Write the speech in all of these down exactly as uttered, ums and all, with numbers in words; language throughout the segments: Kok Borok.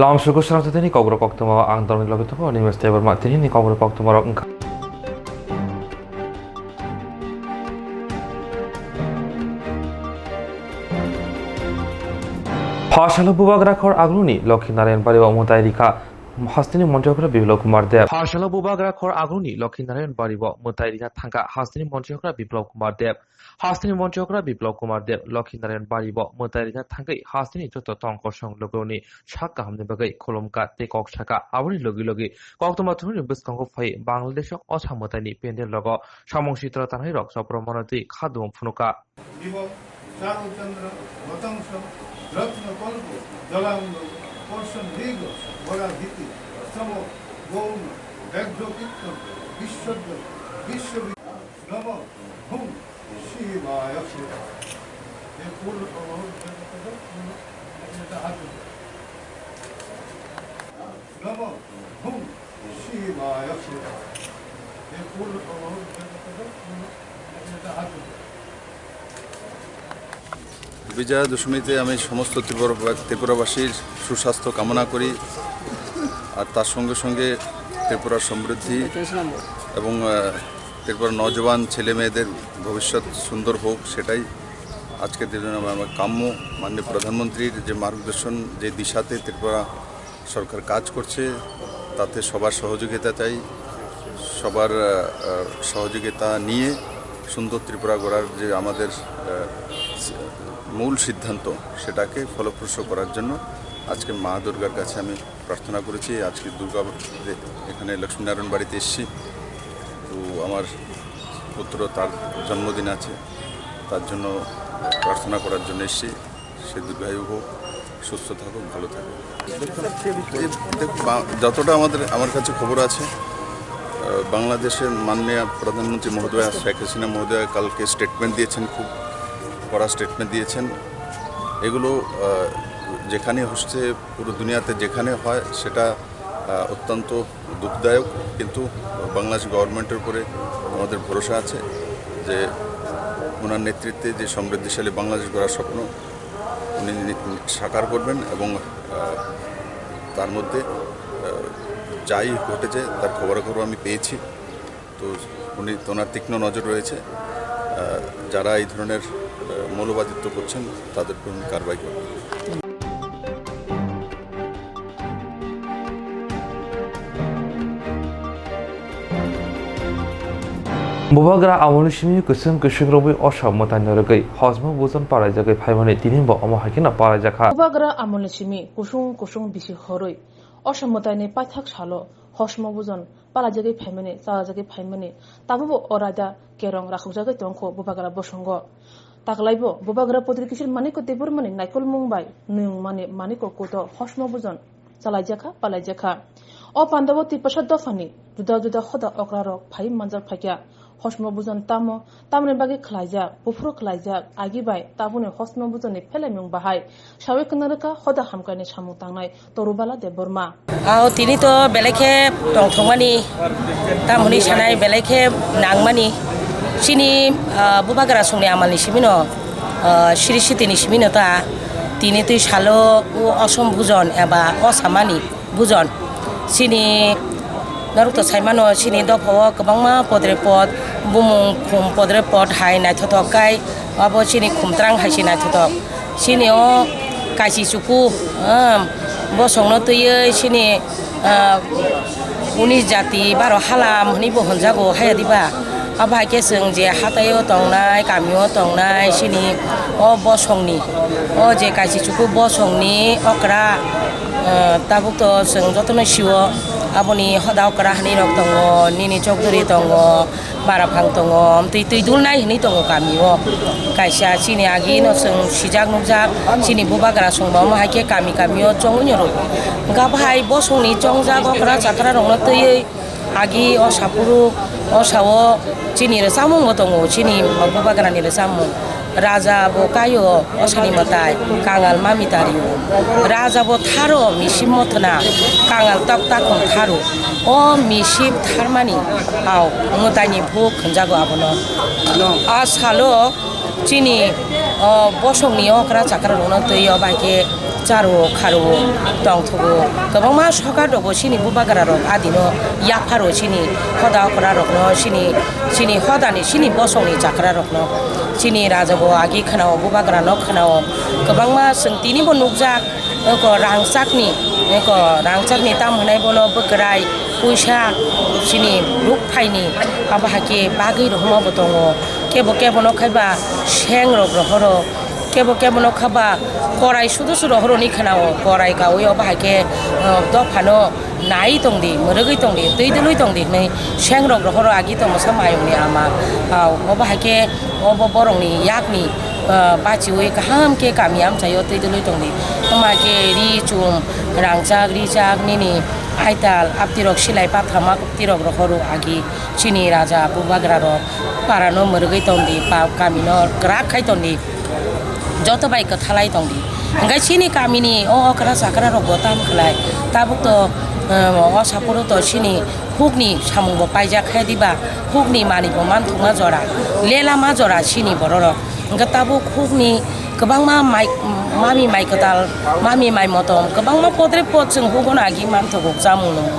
Lamsugo srangtwtwini kokrok koktwma ang Dormik Logitwma Animesh Debbarma tinini kokrok koktwma rok wngkha. Phasalo Bubagra khor Agluni Lokhi Narayan Bari o mwtai rikha hasteni Montri Okra Biplab Kumar Deb. Phasalo Bubagra khor Agluni Lokhi Narayan Bari o mwtai rikha thangkha hasteni Montri Okra Biplab Kumar Deb. Hasteni Montri Okra Biplab Kumar Deb Lokhi Narayan Bari o mwtai rikha thangwi hasteni joto tong kosong logoni sak kahamni bagwi khulumkha tei kok sakha. Aboni logi logi koktwma thumni bwskango phai Bangladesh o osa mwtaini pendel rogo samung sitra tanai rok chopro manatwi kha dum phunukha. Ibo Charulchandra Vatangsam Ratna Kalpo Jalango Korsam Higo Vara Hiti Samo Gouna Begjo Kittam Biswadya Biswa Namo Hum Shivaya Shiva. এই ফুল এটা হাত দিন। নমো হুম শিবায় শিবায়। এই ফুল এটা হাত দিন। বিজয়া দশমীতে আমি সমস্ত ত্রিপুরা, ত্রিপুরাবাসীর সুস্বাস্থ্য কামনা করি, আর তার সঙ্গে সঙ্গে ত্রিপুরার সমৃদ্ধি এবং, আহ, ত্রিপুরার নওজোয়ান ছেলে মেয়েদের ভবিষ্যৎ সুন্দর হোক, সেটাই আজকের দিনে আমার, আমার কাম্য। মাননীয় প্রধানমন্ত্রীর যে মার্গদর্শন, যে দিশাতে ত্রিপুরা সরকার কাজ করছে, তাতে সবার সহযোগিতা চাই। সবার, আহ, আহ, সহযোগিতা নিয়ে সুন্দর ত্রিপুরা গড়ার যে আমাদের, আহ, মূল সিদ্ধান্ত, সেটাকে ফলপ্রসূ করার জন্য আজকে মা দুর্গার কাছে আমি প্রার্থনা করেছি। আজকে দুর্গা, এখানে লক্ষ্মীনারায়ণ বাড়িতে এসেছি, তো আমার পুত্র, তার জন্মদিন আছে, তার জন্য প্রার্থনা করার জন্য এসেছি। সে দীর্ঘায়ু হোক, সুস্থ থাকুক, ভালো থাকুক। এই দেখ, বা-, যতটা আমাদের, আমার কাছে খবর আছে, আহ, বাংলাদেশের মাননীয় প্রধানমন্ত্রী মহোদয়া শেখ হাসিনা মহোদয়া কালকে স্টেটমেন্ট দিয়েছেন, খুব কড়া স্টেটমেন্ট দিয়েছেন। এগুলো, আহ, যেখানে হচ্ছে, পুরো দুনিয়াতে যেখানে হয়, সেটা, আহ, অত্যন্ত দুঃখদায়ক। কিন্তু বাংলাদেশ গভর্নমেন্টের উপরে আমাদের ভরসা আছে যে ওনার নেতৃত্বে যে সমৃদ্ধিশালী বাংলাদেশ গড়ার স্বপ্ন উনি নি-, নি-, সাকার করবেন এবং, আহ, তার মধ্যে, আহ, যাই ঘটেছে, তার খবরাখবর আমি পেয়েছি। তো উনি, ওনার তীক্ষ্ণ নজর রয়েছে। আহ, যারা এই ধরনের, আহ, মৌলবাদিত্ব করছেন, তাদের উপর উনি কারবাই করবেন। Bubagra amolni simi kwswng kwswng rwgwi osa mwtaino rwgwi hosmo bujon palaijagwi phaimani tini bo omo hai kheno palaijakha. Bubagra amolni simi kusung kusung bisi horwi osa mwtaini paithak salo hosmo bujon palaijagwi phaimani, chalajagwi phaimani, tabukbo o raida kerong rakhokjagwi tongkho Bubagra bosongo. Taklaibo Bubagra Pudri Kishore Manikya Debbarmani naikolmung bai nwngmani Manikya Kuto hosmo bujon chalaijakha, palaijakha. O pandao Tiprasa dophani juda juda hoda okrarok phai manjak phaikha. Hosmo bujon tamo, tamoni bagwi khlaijak, buphuru khlaijak, agi bai tabukni hosmo bujonni phelaimung bahai sawi kwnarwkha hoda hamkrai ni samung tangnai Torubala Debbarma. Ao tini to belai khe tongthokmani, tamoni sanai belai khe nangmani. Chini, ah, Bubagra songni amalni simino, ah, siri sitini simino ta tini twi salo o osom bujon eba osamani bujon. Chini norok to saimano, chini dophao kwbangma podre pod, bumung khum podre pod hai naithothok kai, abo chini khumtrang hai se naithothok. Chini o kaisi chuku, ah, bosongno twiwi chini, ah, uni jati baro halam hwnwi bo hwnjago haya diba? Abo hai khe chwng je hataio tongnai, kamio tongnai, chini o bosongni, o je kaisi chuku bosongni okra, ah, tabuk to chwng jotono sio, aboni hoda okra hwnwi rok tongo, nini chokdori tongo, Baraphang tongo, twi twi dulnai hwnwi tongo kamio. Kaisa chini agino chwng sijak nukjak, chini Bubagra songbo omo hai khe kami kamio chongwi rw. Hwnkha bahai bosongni chongjak okra chakra rokno twiwi agi o saphuru o sao chini rwchapmungbo tongo, chini Bubagrani rwchapmung. Raja bo kaio osani mwtai, kangal mami tario. Raja bo tharo misip mothona, kangal tok takhum tharo. O misip tharmani ao mwtaini buk hwnjago abono. A salo chini, o, bosongni okra chakra rokno twi o bai khe Charo, kharo, tongthogo, kwbangma sokat rogo chini bubagra rok adino yapharo chini hoda okra rokno, chini, chini hodani, chini bosongni chakra rokno. Chini rajago agi khwnao, bubagra no khwnao, kwbangma chwng tini bo nukjak, eko rangchakni, eko rangchakni tam hwnai bono bwkrai, puisa, chini ruk phaini, abo hakhe bagwi rohorma bo tongo, kebo kebo no khaiba seng rok rohoro. Kebo kebo no khaba korai sudu sudu horoni khwnao, korai kaui obo hai khe, uh, dophano nai tongdi, mwrwgwi tongdi, twi dwlwi tongdi hwnwi sengrok rohoro agi tongmasa mayungni ama. Ah, obo hai khe obo borokni yakni, ah, bachiui kaham khe kami amchaio twi dwlwi tongdi. Wngma khe ri chum, rangchak, richak, nini aital, aptirok silai pathama tirok rohoro agi. Chini raja bubagra rok para no mwrwgwi tongdi, pa-, kami no kwrak khai tongdi, joto bai kwthalai tongdi. Hwnkhe chini kami ni o okra chakra rok bo tam khlai, tabuk to, eh, o saporo to chini huk ni samung bo paijak khe diba, huk ni manwi bo manthokma jora, lelama jora chini borok rok. Hwnkhe tabuk huk ni kwbangma mai, mami mai kwtal, mami mai motom, kwbangma podre pod chwng hugo no agi manthogo chamung nung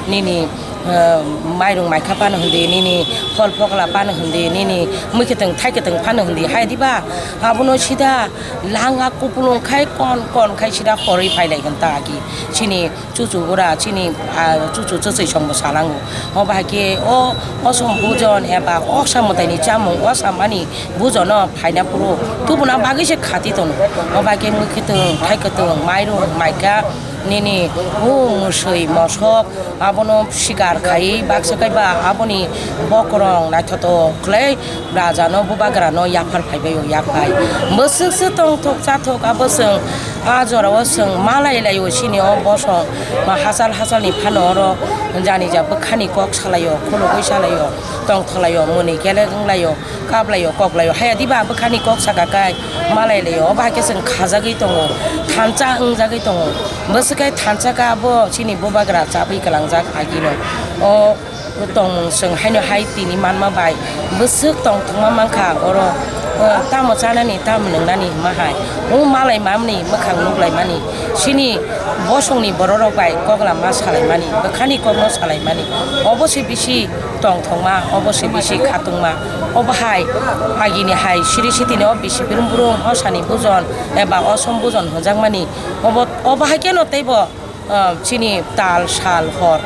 nini. Ah, mairung maikha phano hindi, nini phol phokla phano hindi, nini mwkhwtwng thaikatwng phano hindi, hai diba? Abono sida langa kupulung khai kon kon khai sida horwi phailai hwn ta agi. Chini chuchu bura, chini, ah, chuchu chuchwi songbo salango. Obo hai khe o, osom bujon eba oksa mwtaini chamung osa mani bujono phaina phuru tubuna bagwi se khati tono. Obo hai khe mwkhwtwng thaikatwng mairung maikha nini o mwswi mosok. Abono sikar khai baksa kaiba aboni bokorong naithotok khlai rajano bubagrano yaphar phaibaio yaphai. Bwswk se tongthok chathok abo chwng a jorao chwng malai laio chini o bosong hachal hachalni phano oro janija bwkhani kok salaio, khulugwi salaio, tongthok laio, mwnwi kelek wnglaio. Kaplaio, koklaio, haya diba bwkhani kok saka kai malai laio, obo hai khe chwng khajagwi tongo, thansa wngjagwi tongo. Bwswk khe thansa khe abo chini bubagra chabwi kwlangjak agino. O tongmung chwng haino hai tini manma bai bwswk tongthokma mankha oro, o tamo chanani tamo nwngnani hwnma hai. O malai mamani mwkhang nuklaimani, chini bosongni bororok bai koklam ma salaimani, bwkhani kokno salaimani, obo se bisi tongthokma, obo se bisi khatungma. Obo hai agini hai siri sitini o bisi brum brum o sani bujon eba osom bujon hwnjakmani. Obo, obo hai kheno teibo, ah, chini tal sal hor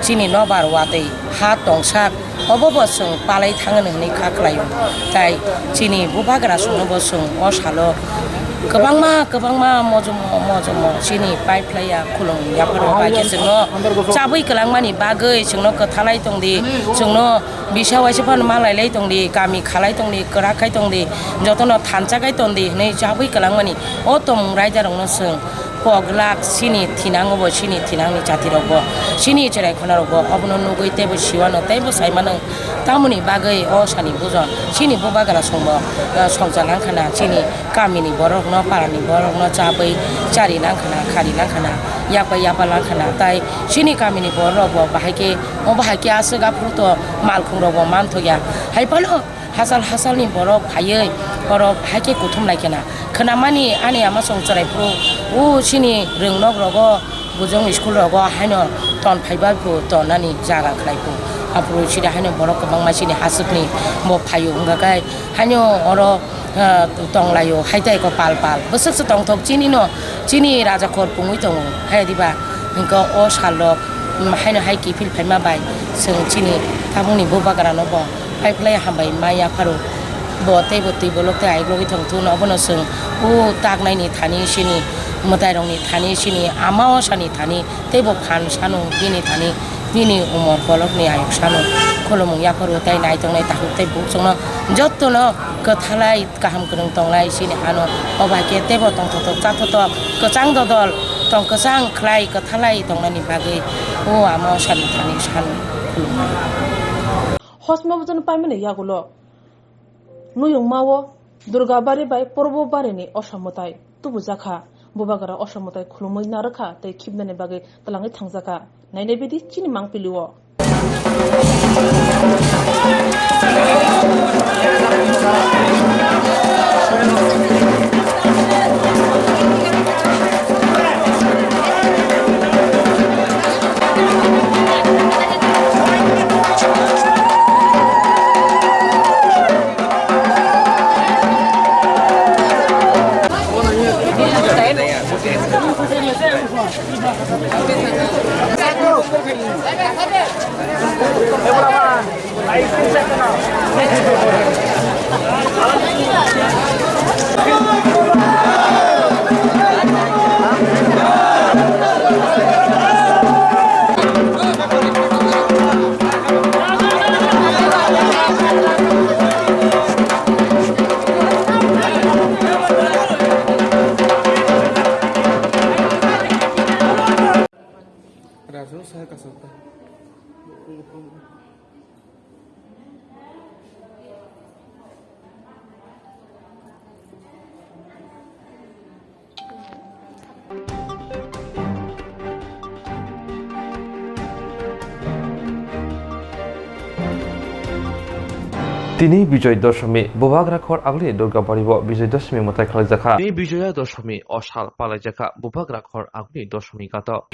chini nobar watwi ha tongsak obo bo chwng palai thangani hwnwi kha khlaio. Tai chini bubagra songno bo chwng o salo kwbangma, kwbangma mojomo, mojomo chini pai phlaiya khulum yapharo bai khe chwngno chabwi kwlangmani bagwi chwngno kwthalai tongdi, chwngno bisa waisa phano malai lai tongdi, kami khalai tongdi, kwrak khai tongdi, jotono thansa khai tongdi hwnwi chabwi kwlangmani o tongmung raidarokno chwng koglak chini thinango bo, chini thinangni chatirokbo, chini cherai khonarokbo obono nugwi teibo siwano teibo saimano. Tamoni bagwi o sani bujon chini bubagra songbo, eh, songcha langkhana, chini kamini borokno, parani borokno chabwi chari langkhana, khari langkhana, yakbai yapa langkhana. Tai chini kamini borokbo bahai khe, o bahai khe aswk aphuru to malkhungrokbo manthokya. Hai phano hachal hachalni borok phaiwi oro bahai khe kuthum lai khena. Khwnamani ani ama chwng chwrai phuru o chini rwngnok rogo, bujong school rogo haino ton phaiba bo tonnani jaga khlai phu. Aphuru sida haino borok kwbangma chini hachwkni bo phaio wngkha khe haino oro, ah, tonglaio haitai ko pal pal. Bwswk se tongthok chini no, chini raja khor pungwi tongo. Hai diba hwnkhe o sal rok, um, haino hai kiphil phaima bai chwng chini tabukni bubagra no bo. Pai phlai hambai ma yapharo. Bo tei bo twi bolok tei ayuk logwi thang thun obono chwng o taknaini thani sini mwtairokni thani sini ama osani thani tei bo phan sano bini thani bini umor bolokni ayuk sano khulumung yapharo tei naitongnai takhuk tei bukhukno jottono kwthalai kaham kwrwng tonglai sini ano obo hai khe tei bo tongthotok chathotok kwchang dodol tong kwchang khlai kwthalai tongnani bagwi o ama osani thani sano khulumnai. Hosma bujani paimani yagulo nuyungmao Durgabari bai Porbobarini osa mwtai tubujakha. Bubagra osa mwtai khulumwi narwkha tei khibnani bagwi twlangwi thangjakha. Nainai bidi chini mangpilio. Tini Bijoy Doshami, Bubagra khor agli Durga Bari o Bijoy Doshami mwtai khlaijakha. Tini Bijoya Doshami o sal palaijakha Bubagra khor agli Doshami gato.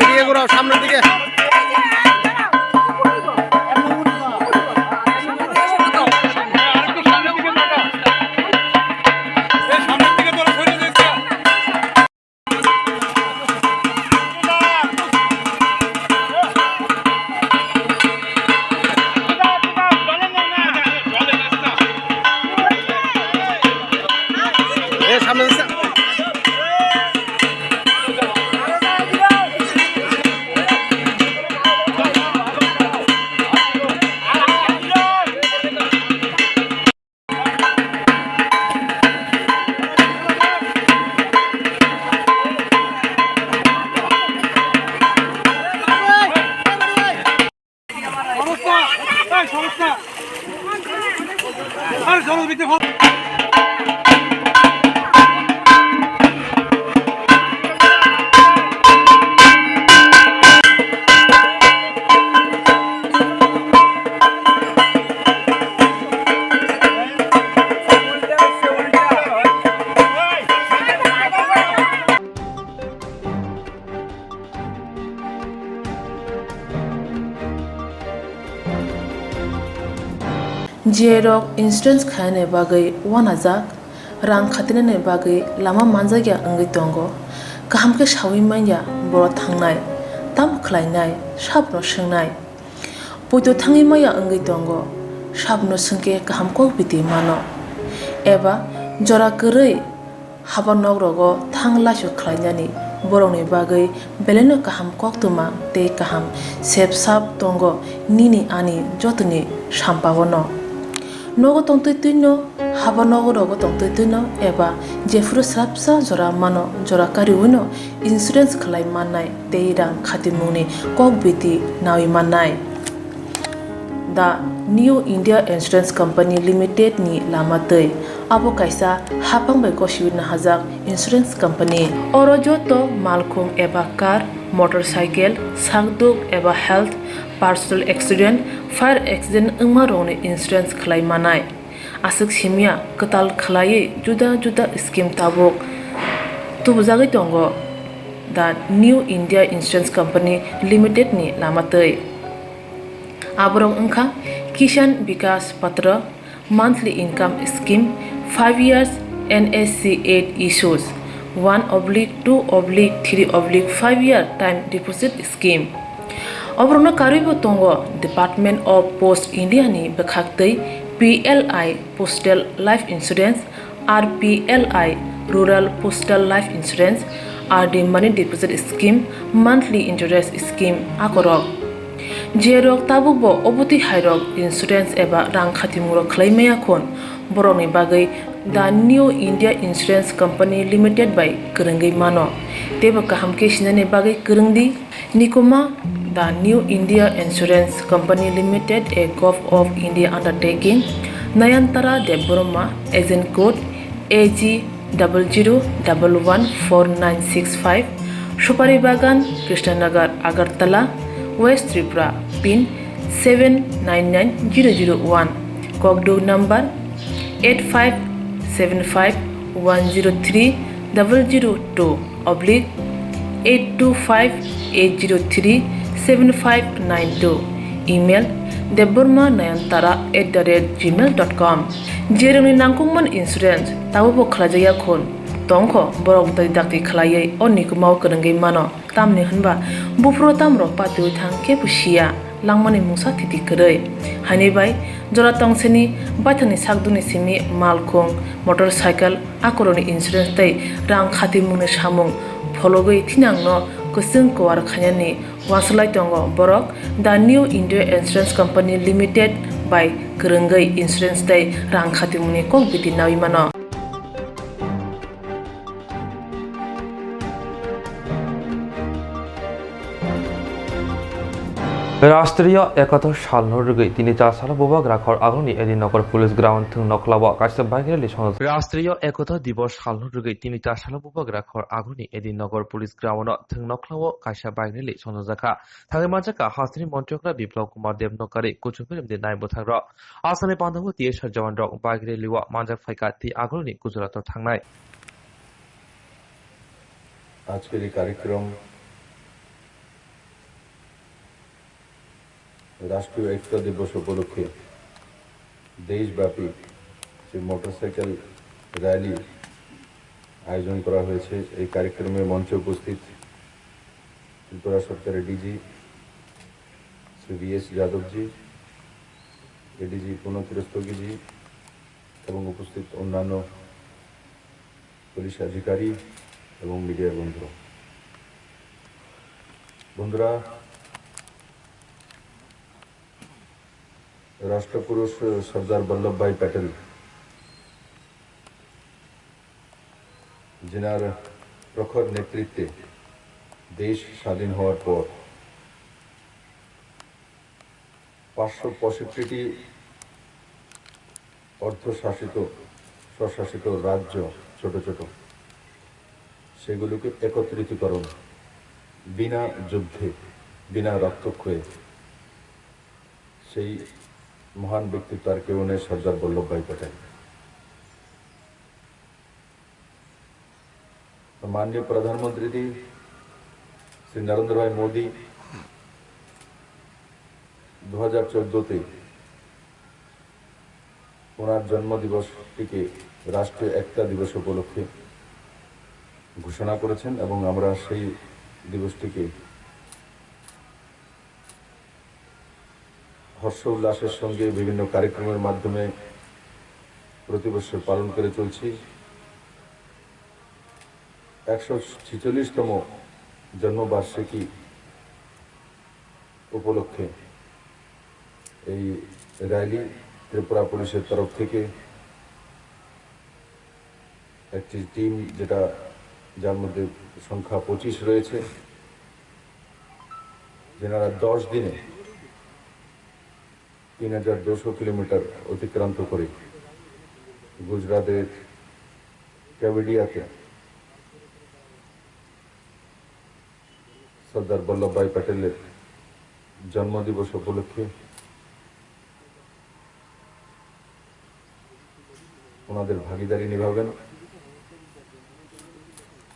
এগিয়ে ঘুরাও সামনের দিকে। J rok insurance khainani bagwi uanajak, rang khatinani bagwi lama manjakya wngwi tongo. Kaham khe saui manya borok thangnai, tamo khlainai, sabono swngnai. Poito thangwi maya wngwi tongo, sabono swngkhe kaham kok biti mano. Eba jora kwrwi haba nok rogo thang laisok khlainani borokni bagwi belaino kaham koktwma tei kaham sep sap tongo nini ani jotoni sampao no. Nogo tongtwi twino, haba nogo rogo tongtwi twino eba jephuru swrapsa jora mano jora kariwino insurance khlai mannai tei rang khatimungni kok biti nawi mannai. The New India Insurance Company Limited ni lama twi. Abo kaisa haphang bai gosiwi nahajak insurance company. Oro joto malkhung eba car, motorcycle, sakduk eba health, personal accident, fire accident wngma rokni insurance khlai manai. Aswk simya kwtal khlaiwi juda juda scheme tabuk tubujagwi tongo the New India Insurance Company Limited ni lama twi. Aborok wngkha Kisan Vikas Patra, monthly income scheme, five years N S C eight issues, one oblique two oblique three oblique five year time deposit scheme. Oborokno karwibo tongo Department of Post India ni bwkhaktwi P L I Postal Life Insurance, R P L I Rural Postal Life Insurance, R D Money Deposit Scheme, Monthly Interest Scheme akorok. Jerok tabukbo obotwi hairok insurance eba rang khatimungrok khlai maya khun, borokni bagwi The New India Insurance Company Limited bai kwrwngwi mano. Teibo kaham khe sinani bagwi kwrwng di. Nikuma, The New India Insurance Company Limited, a Govt of India undertaking. Nayantara Debbarma, agent code A G double zero double one four nine six five, Supari Bagan, Krishnanagar, Agartala, West Tripura, pin seven nine nine zero zero one, kokduk number eight five seven five one zero three double zero two oblique eight two five eight zero three seven five nine two, email debbarma nayantara at the rate gmail dot com. Jerwngni nangkukmani insurance tabukbo khlaijakya khun tongkho, borok twi dakti khlaiwi o nikumao kwrwngwi mano. Tamni hwnba buphuru tamrok patiwi thang kebo siya, langmani mungsa thiti kwrwi. Haini bai jora tongseni baithangni sakdukni simi malkhung, motorcycle, akorokni insurance tei rang khatimungni samung phologwi thinangno kwchwng kwar khainani uansuk lai tongo borok. The New India Insurance Company Limited bai kwrwngwi insurance tei rang khatimungni kok biti naui mano. Rashtriya Ekata salno rwgwi tini char salo Bubagra khor agulni Edinagar Police Ground thwng nokhlao kaisa bike rally songno. Rashtriya Ekata Divas salno rwgwi tini char salo Bubagra khor agulni Edinagar Police Ground-o thwng nokhlao kaisa bike rally songnojakha. Thangwi manjakha hasteni Montri Okra Biplab Kumar Deb nokari kuchuk birimdi nai bwthangrok. Asani pandao T S R jawanrok bike rally-o manjak phaikha tei agulni Gujarat-o thangnai. আজকের এই কার্যক্রম রাষ্ট্রীয় একতা দিবস উপলক্ষে দেশব্যাপী যে motorcycle rally আয়োজন করা হয়েছে, এই কার্যক্রমে মঞ্চে উপস্থিত ত্রিপুরা সরকারের ডিজি শ্রী ভি এস যাদবজি, এডিজি পুনঃ তিরস্কগিজি এবং উপস্থিত অন্যান্য পুলিশ আধিকারিক এবং মিডিয়ার বন্ধুরা, বন্ধুরা, রাষ্ট্রপুরুষ সর্দার বল্লভভাই প্যাটেল, যেনার প্রখর নেতৃত্বে দেশ স্বাধীন হওয়ার পর পাঁচশো পঁয়ষট্টিটি অর্ধশাসিত, স্বশাসিত রাজ্য, ছোট ছোট, সেগুলোকে একত্রীকরণ, বিনা যুদ্ধে, বিনা রক্তক্ষয়ে, সেই মহান ব্যক্তিত্ব আর কেউ নেই, সর্দার বল্লভভাই প্যাটেল। মাননীয় প্রধানমন্ত্রী শ্রী নরেন্দ্র ভাই মোদী দু হাজার চোদ্দতে ওনার জন্মদিবসটিকে রাষ্ট্রীয় একতা দিবস উপলক্ষে ঘোষণা করেছেন এবং আমরা সেই দিবসটিকে হর্ষ উল্লাসের সঙ্গে বিভিন্ন কার্যক্রমের মাধ্যমে প্রতি বছর পালন করে চলছি। একশো ছেচল্লিশতম জন্মবার্ষিকী উপলক্ষে এই র‍্যালি ত্রিপুরা পুলিশের তরফ থেকে একটি টিম, যেটা, যার মধ্যে সংখ্যা পঁচিশ রয়েছে, যেনারা দশ দিনে তিন হাজার দুশো কিলোমিটার অতিক্রান্ত করে গুজরাটের কেভেডিয়াতে সর্দার বল্লভভাই প্যাটেলের জন্মদিবস উপলক্ষে ওনাদের ভাগিদারি নিভাবেন।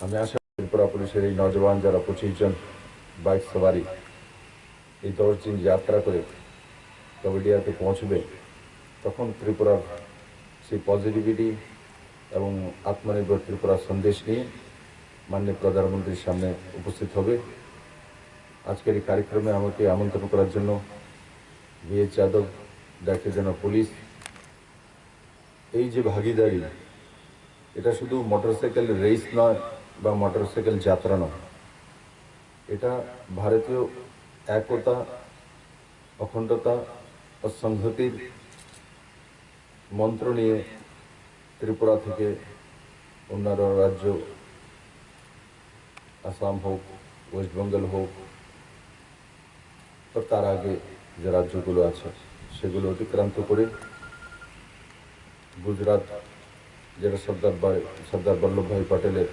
আমি আশা করি ত্রিপুরা পুলিশের এই নজওয়ান যারা পঁচিশ জন বাইক সওয়ারি এই দশ দিন যাত্রা করে কবেডিয়াতে পৌঁছবে, তখন ত্রিপুরার সেই পজিটিভিটি এবং আত্মনির্ভর ত্রিপুরা সন্দেশ নিয়ে মাননীয় প্রধানমন্ত্রীর সামনে উপস্থিত হবে। আজকের এই কার্যক্রমে আমাকে আমন্ত্রণ করার জন্য V S Yadav, director general police, এই যে ভাগিদারি, এটা শুধু মোটরসাইকেল রেস নয় বা মোটরসাইকেল যাত্রা নয়, এটা ভারতীয় একতা, অখণ্ডতা ও সংহতির মন্ত্র নিয়ে ত্রিপুরা থেকে অন্যান্য রাজ্য, আসাম হোক, ওয়েস্ট বেঙ্গল হোক, বা তার আগে যে রাজ্যগুলো আছে, সেগুলো অতিক্রান্ত করে গুজরাট, যেটা সর্দার বা-, সর্দার বল্লভভাই প্যাটেলের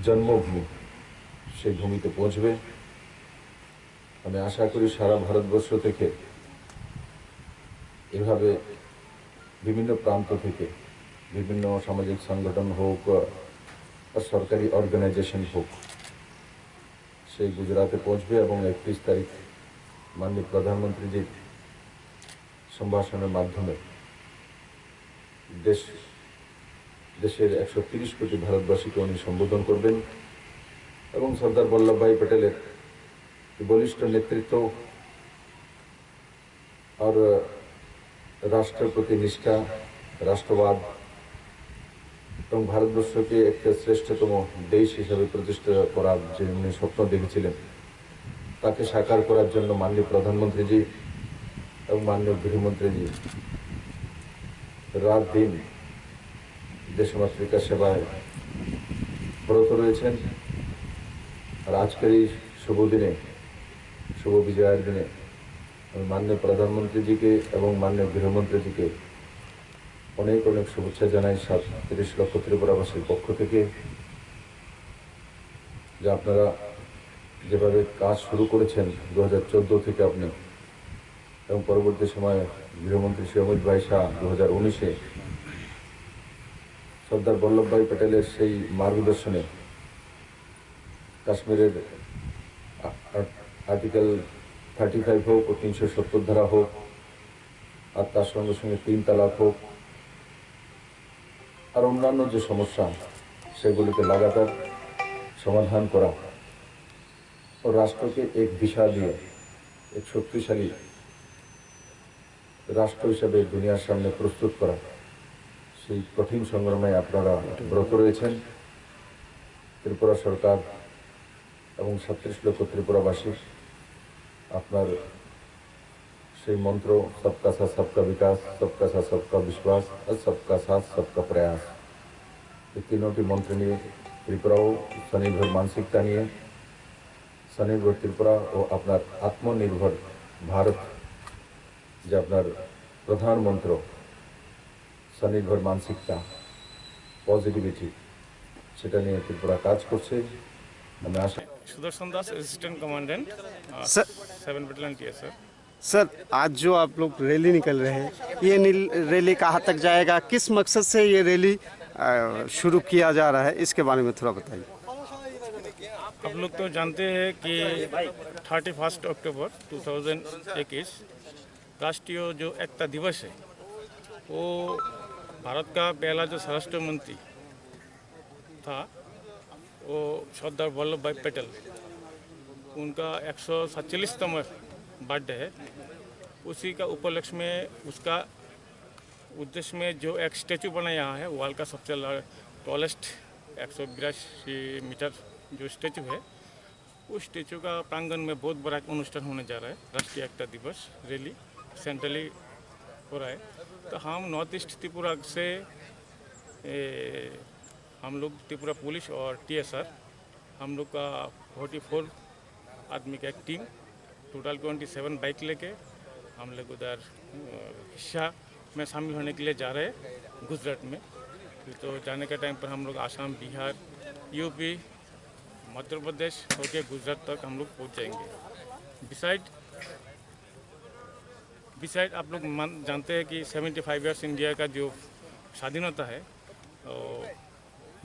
জন্মভূমি, সেই ভূমিতে পৌঁছবে। আমি আশা করি সারা ভারতবর্ষ থেকে এভাবে বিভিন্ন প্রান্ত থেকে, বিভিন্ন সামাজিক সংগঠন হোক বা সরকারি অর্গানাইজেশন হোক, সেই গুজরাটে পৌঁছবে এবং একত্রিশ তারিখ মাননীয় প্রধানমন্ত্রীজির সম্ভাষণের মাধ্যমে দেশ, দেশের একশো তিরিশ কোটি ভারতবাসীকে উনি সম্বোধন করবেন এবং সর্দার বল্লভভাই প্যাটেলের বলিষ্ঠ নেতৃত্ব আর রাষ্ট্রের প্রতি নিষ্ঠা, রাষ্ট্রবাদ এবং ভারতবর্ষকে একটা শ্রেষ্ঠতম দেশ হিসাবে প্রতিষ্ঠা করার যে উনি স্বপ্ন দেখেছিলেন, তাকে সাকার করার জন্য মাননীয় প্রধানমন্ত্রীজি এবং মাননীয় গৃহমন্ত্রীজি রাত দিন দেশমাতৃকার সেবায় ব্রত রয়েছেন। আর আজকের এই শুভ দিনে, শুভ বিজয়ের দিনে আমি মাননীয় প্রধানমন্ত্রীজিকে এবং মাননীয় গৃহমন্ত্রীজিকে অনেক অনেক শুভেচ্ছা জানাই সাতত্রিশ লক্ষ ত্রিপুরাবাসীর পক্ষ থেকে, যে আপনারা যেভাবে কাজ শুরু করেছেন দু হাজার চোদ্দ থেকে আপনি, এবং পরবর্তী সময়ে গৃহমন্ত্রী শ্রী অমিত ভাই শাহ দু হাজার উনিশে সর্দার বল্লভভাই প্যাটেলের সেই মার্গদর্শনে কাশ্মীরের আ-, আ-, আর্টিকেল থার্টি ফাইভ হোক ও তিনশো সত্তর ধারা হোক, আর তার সঙ্গে সঙ্গে তিন তালাক হোক, আর অন্যান্য যে সমস্যা, সেগুলিকে লাগাতার সমাধান করা ও রাষ্ট্রকে এক দিশা দিয়ে এক শক্তিশালী রাষ্ট্র হিসেবে দুনিয়ার সামনে প্রস্তুত করা, সেই কঠিন সংগ্রামে আপনারা ব্রত রয়েছেন। ত্রিপুরা সরকার এবং সাতত্রিশ লক্ষ ত্রিপুরাবাসী আপনার সেই মন্ত্র, সবকা সাথ সবকা বিকাশ, সবকা সাথ সবকা বিশ্বাস আর সবকা সাথ সবকা প্রয়াস, এই তিনটি মন্ত্র নিয়ে ত্রিপুরাও স্বনির্ভর মানসিকতা নিয়ে স্বনির্ভর ত্রিপুরা ও আপনার আত্মনির্ভর ভারত, যে আপনার প্রধান মন্ত্র স্বনির্ভর মানসিকতা, পজিটিভিটি, সেটা নিয়ে ত্রিপুরা কাজ করছে। আমি Asha Sudarshan Das, assistant commandant, ah, sir. Seven battalion TSR. Sir, आज जो आप लोग रैली निकल रहे हैं, ये नील-, रैली कहाँ तक जाएगा, किस मकसद से ये रैली, अ, शुरू किया जा रहा है, इसके बारे में थोड़ा बताइए। आप लोग तो जानते हैं कि थर्टी फर्स्ट अक्टूबर दो हज़ार इक्कीस राष्ट्रीय जो एकता दिवस है, वो भारत का पहला जो स्वराष्ट्र मंत्री था, वो सरदार वल्लभ भाई पटेल, उनका एक सौ सैंतालीसतम बर्थडे है। उसी का उपलक्ष्य में, उसका उद्देश्य में जो एक स्टैचू बनाया है, वर्ल्ड का सबसे ला-, टॉलेस्ट एक सौ बिरासी मीटर जो स्टैचू है, उस स्टैचू का प्रांगण में बहुत बड़ा एक अनुष्ठान होने जा रहा है, राष्ट्रीय एकता दिवस रैली सेंट्रली हो रहा है। तो हम नॉर्थ ईस्ट त्रिपुरा से, ए, हम लोग त्रिपुरा पुलिस और टीएसआर, हम लोग का फोर्टी फोर आदमी का एक team, total twenty seven bike लेके हम लोग उधर, अ, हिस्सा में शामिल होने के लिए जा रहे हैं गुजरात में। तो जाने के टाइम पर हम लोग आसाम, बिहार, यूपी, मध्य प्रदेश होके गुजरात तक हम लोग पहुंच जाएंगे। बिसाइड, बिसाइड आप लोग मान, जानते हैं कि सेवेंटी फ़ाइव ईयर्स इंडिया का जो स्वाधीनता है, तो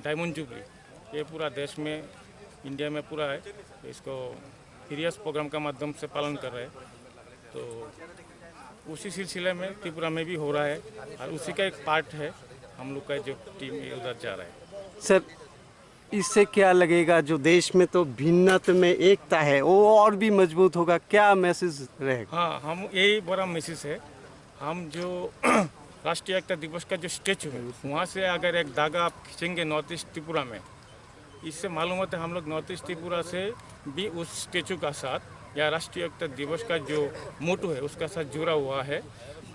डायमंड जुबली, ये पूरा देश में, इंडिया में पूरा है, इसको सीरियस प्रोग्राम का माध्यम से पालन कर रहे हैं। तो उसी सिलसिले में त्रिपुरा में भी हो रहा है और उसी का एक पार्ट है हम लोग का जो टीम उधर जा रहा है। सर, इससे क्या लगेगा, जो देश में तो भिन्नता में एकता है, वो और भी मजबूत होगा, क्या मैसेज रहेगा? हाँ, हम यही बड़ा मैसेज है। हम जो राष्ट्रीय एकता दिवस का जो स्टैचू है, वहाँ से अगर एक धागा आप खींचेंगे नॉर्थ ईस्ट त्रिपुरा में, इससे मालूम होता है हम लोग नॉर्थ ईस्ट त्रिपुरा से भी उस स्टैचू का साथ या राष्ट्रीय एकता दिवस का जो मोटो है, उसका साथ जुड़ा हुआ है।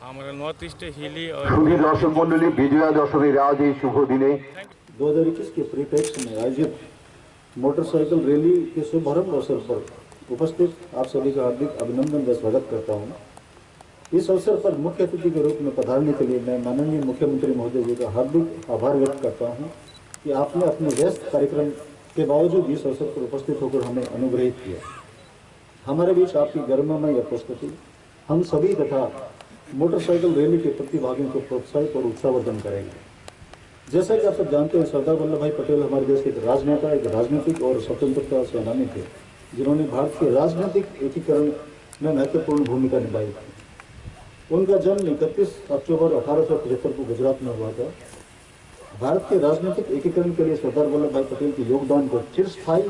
আমরা নর্থ ইস্টে হিলি আর সুধী দর্শক মণ্ডলী, বিজয়া দশমীর আজ এই শুভ দিনে दो हज़ार इक्कीस के परिप्रेक्ष्य में आयोजित मोटरसाइकिल रैली के शुभारंभ अवसर पर उपस्थित आप सभी का हार्दिक अभिनंदन व स्वागत करता हूं। इस अवसर पर मुख्य अतिथि के रूप में पधारने के लिए मैं माननीय मुख्यमंत्री महोदय जी का हार्दिक आभार व्यक्त करता हूं कि आपने अपने व्यस्त कार्यक्रम के बावजूद इस अवसर पर उपस्थित होकर हमें अनुग्रहित किया। हमारे बीच आपकी गरिमामय उपस्थिति हम सभी तथा मोटरसाइकिल रैली के प्रतिभागियों को प्रोत्साहित और उत्साहवर्धन करेंगे। जैसा कि आप सब जानते हैं, सरदार वल्लभ भाई पटेल हमारे देश के एक राजनेता, एक राजनीतिक और स्वतंत्रता सेनानी थे, जिन्होंने भारत के राजनीतिक एकीकरण में महत्वपूर्ण भूमिका निभाई थी। उनका जन्म इकतीस अक्टूबर अठारह सौ पचहत्तर को गुजरात में हुआ था। भारत के राजनीतिक एकीकरण के लिए सरदार वल्लभ भाई पटेल के योगदान को चिरस्थायी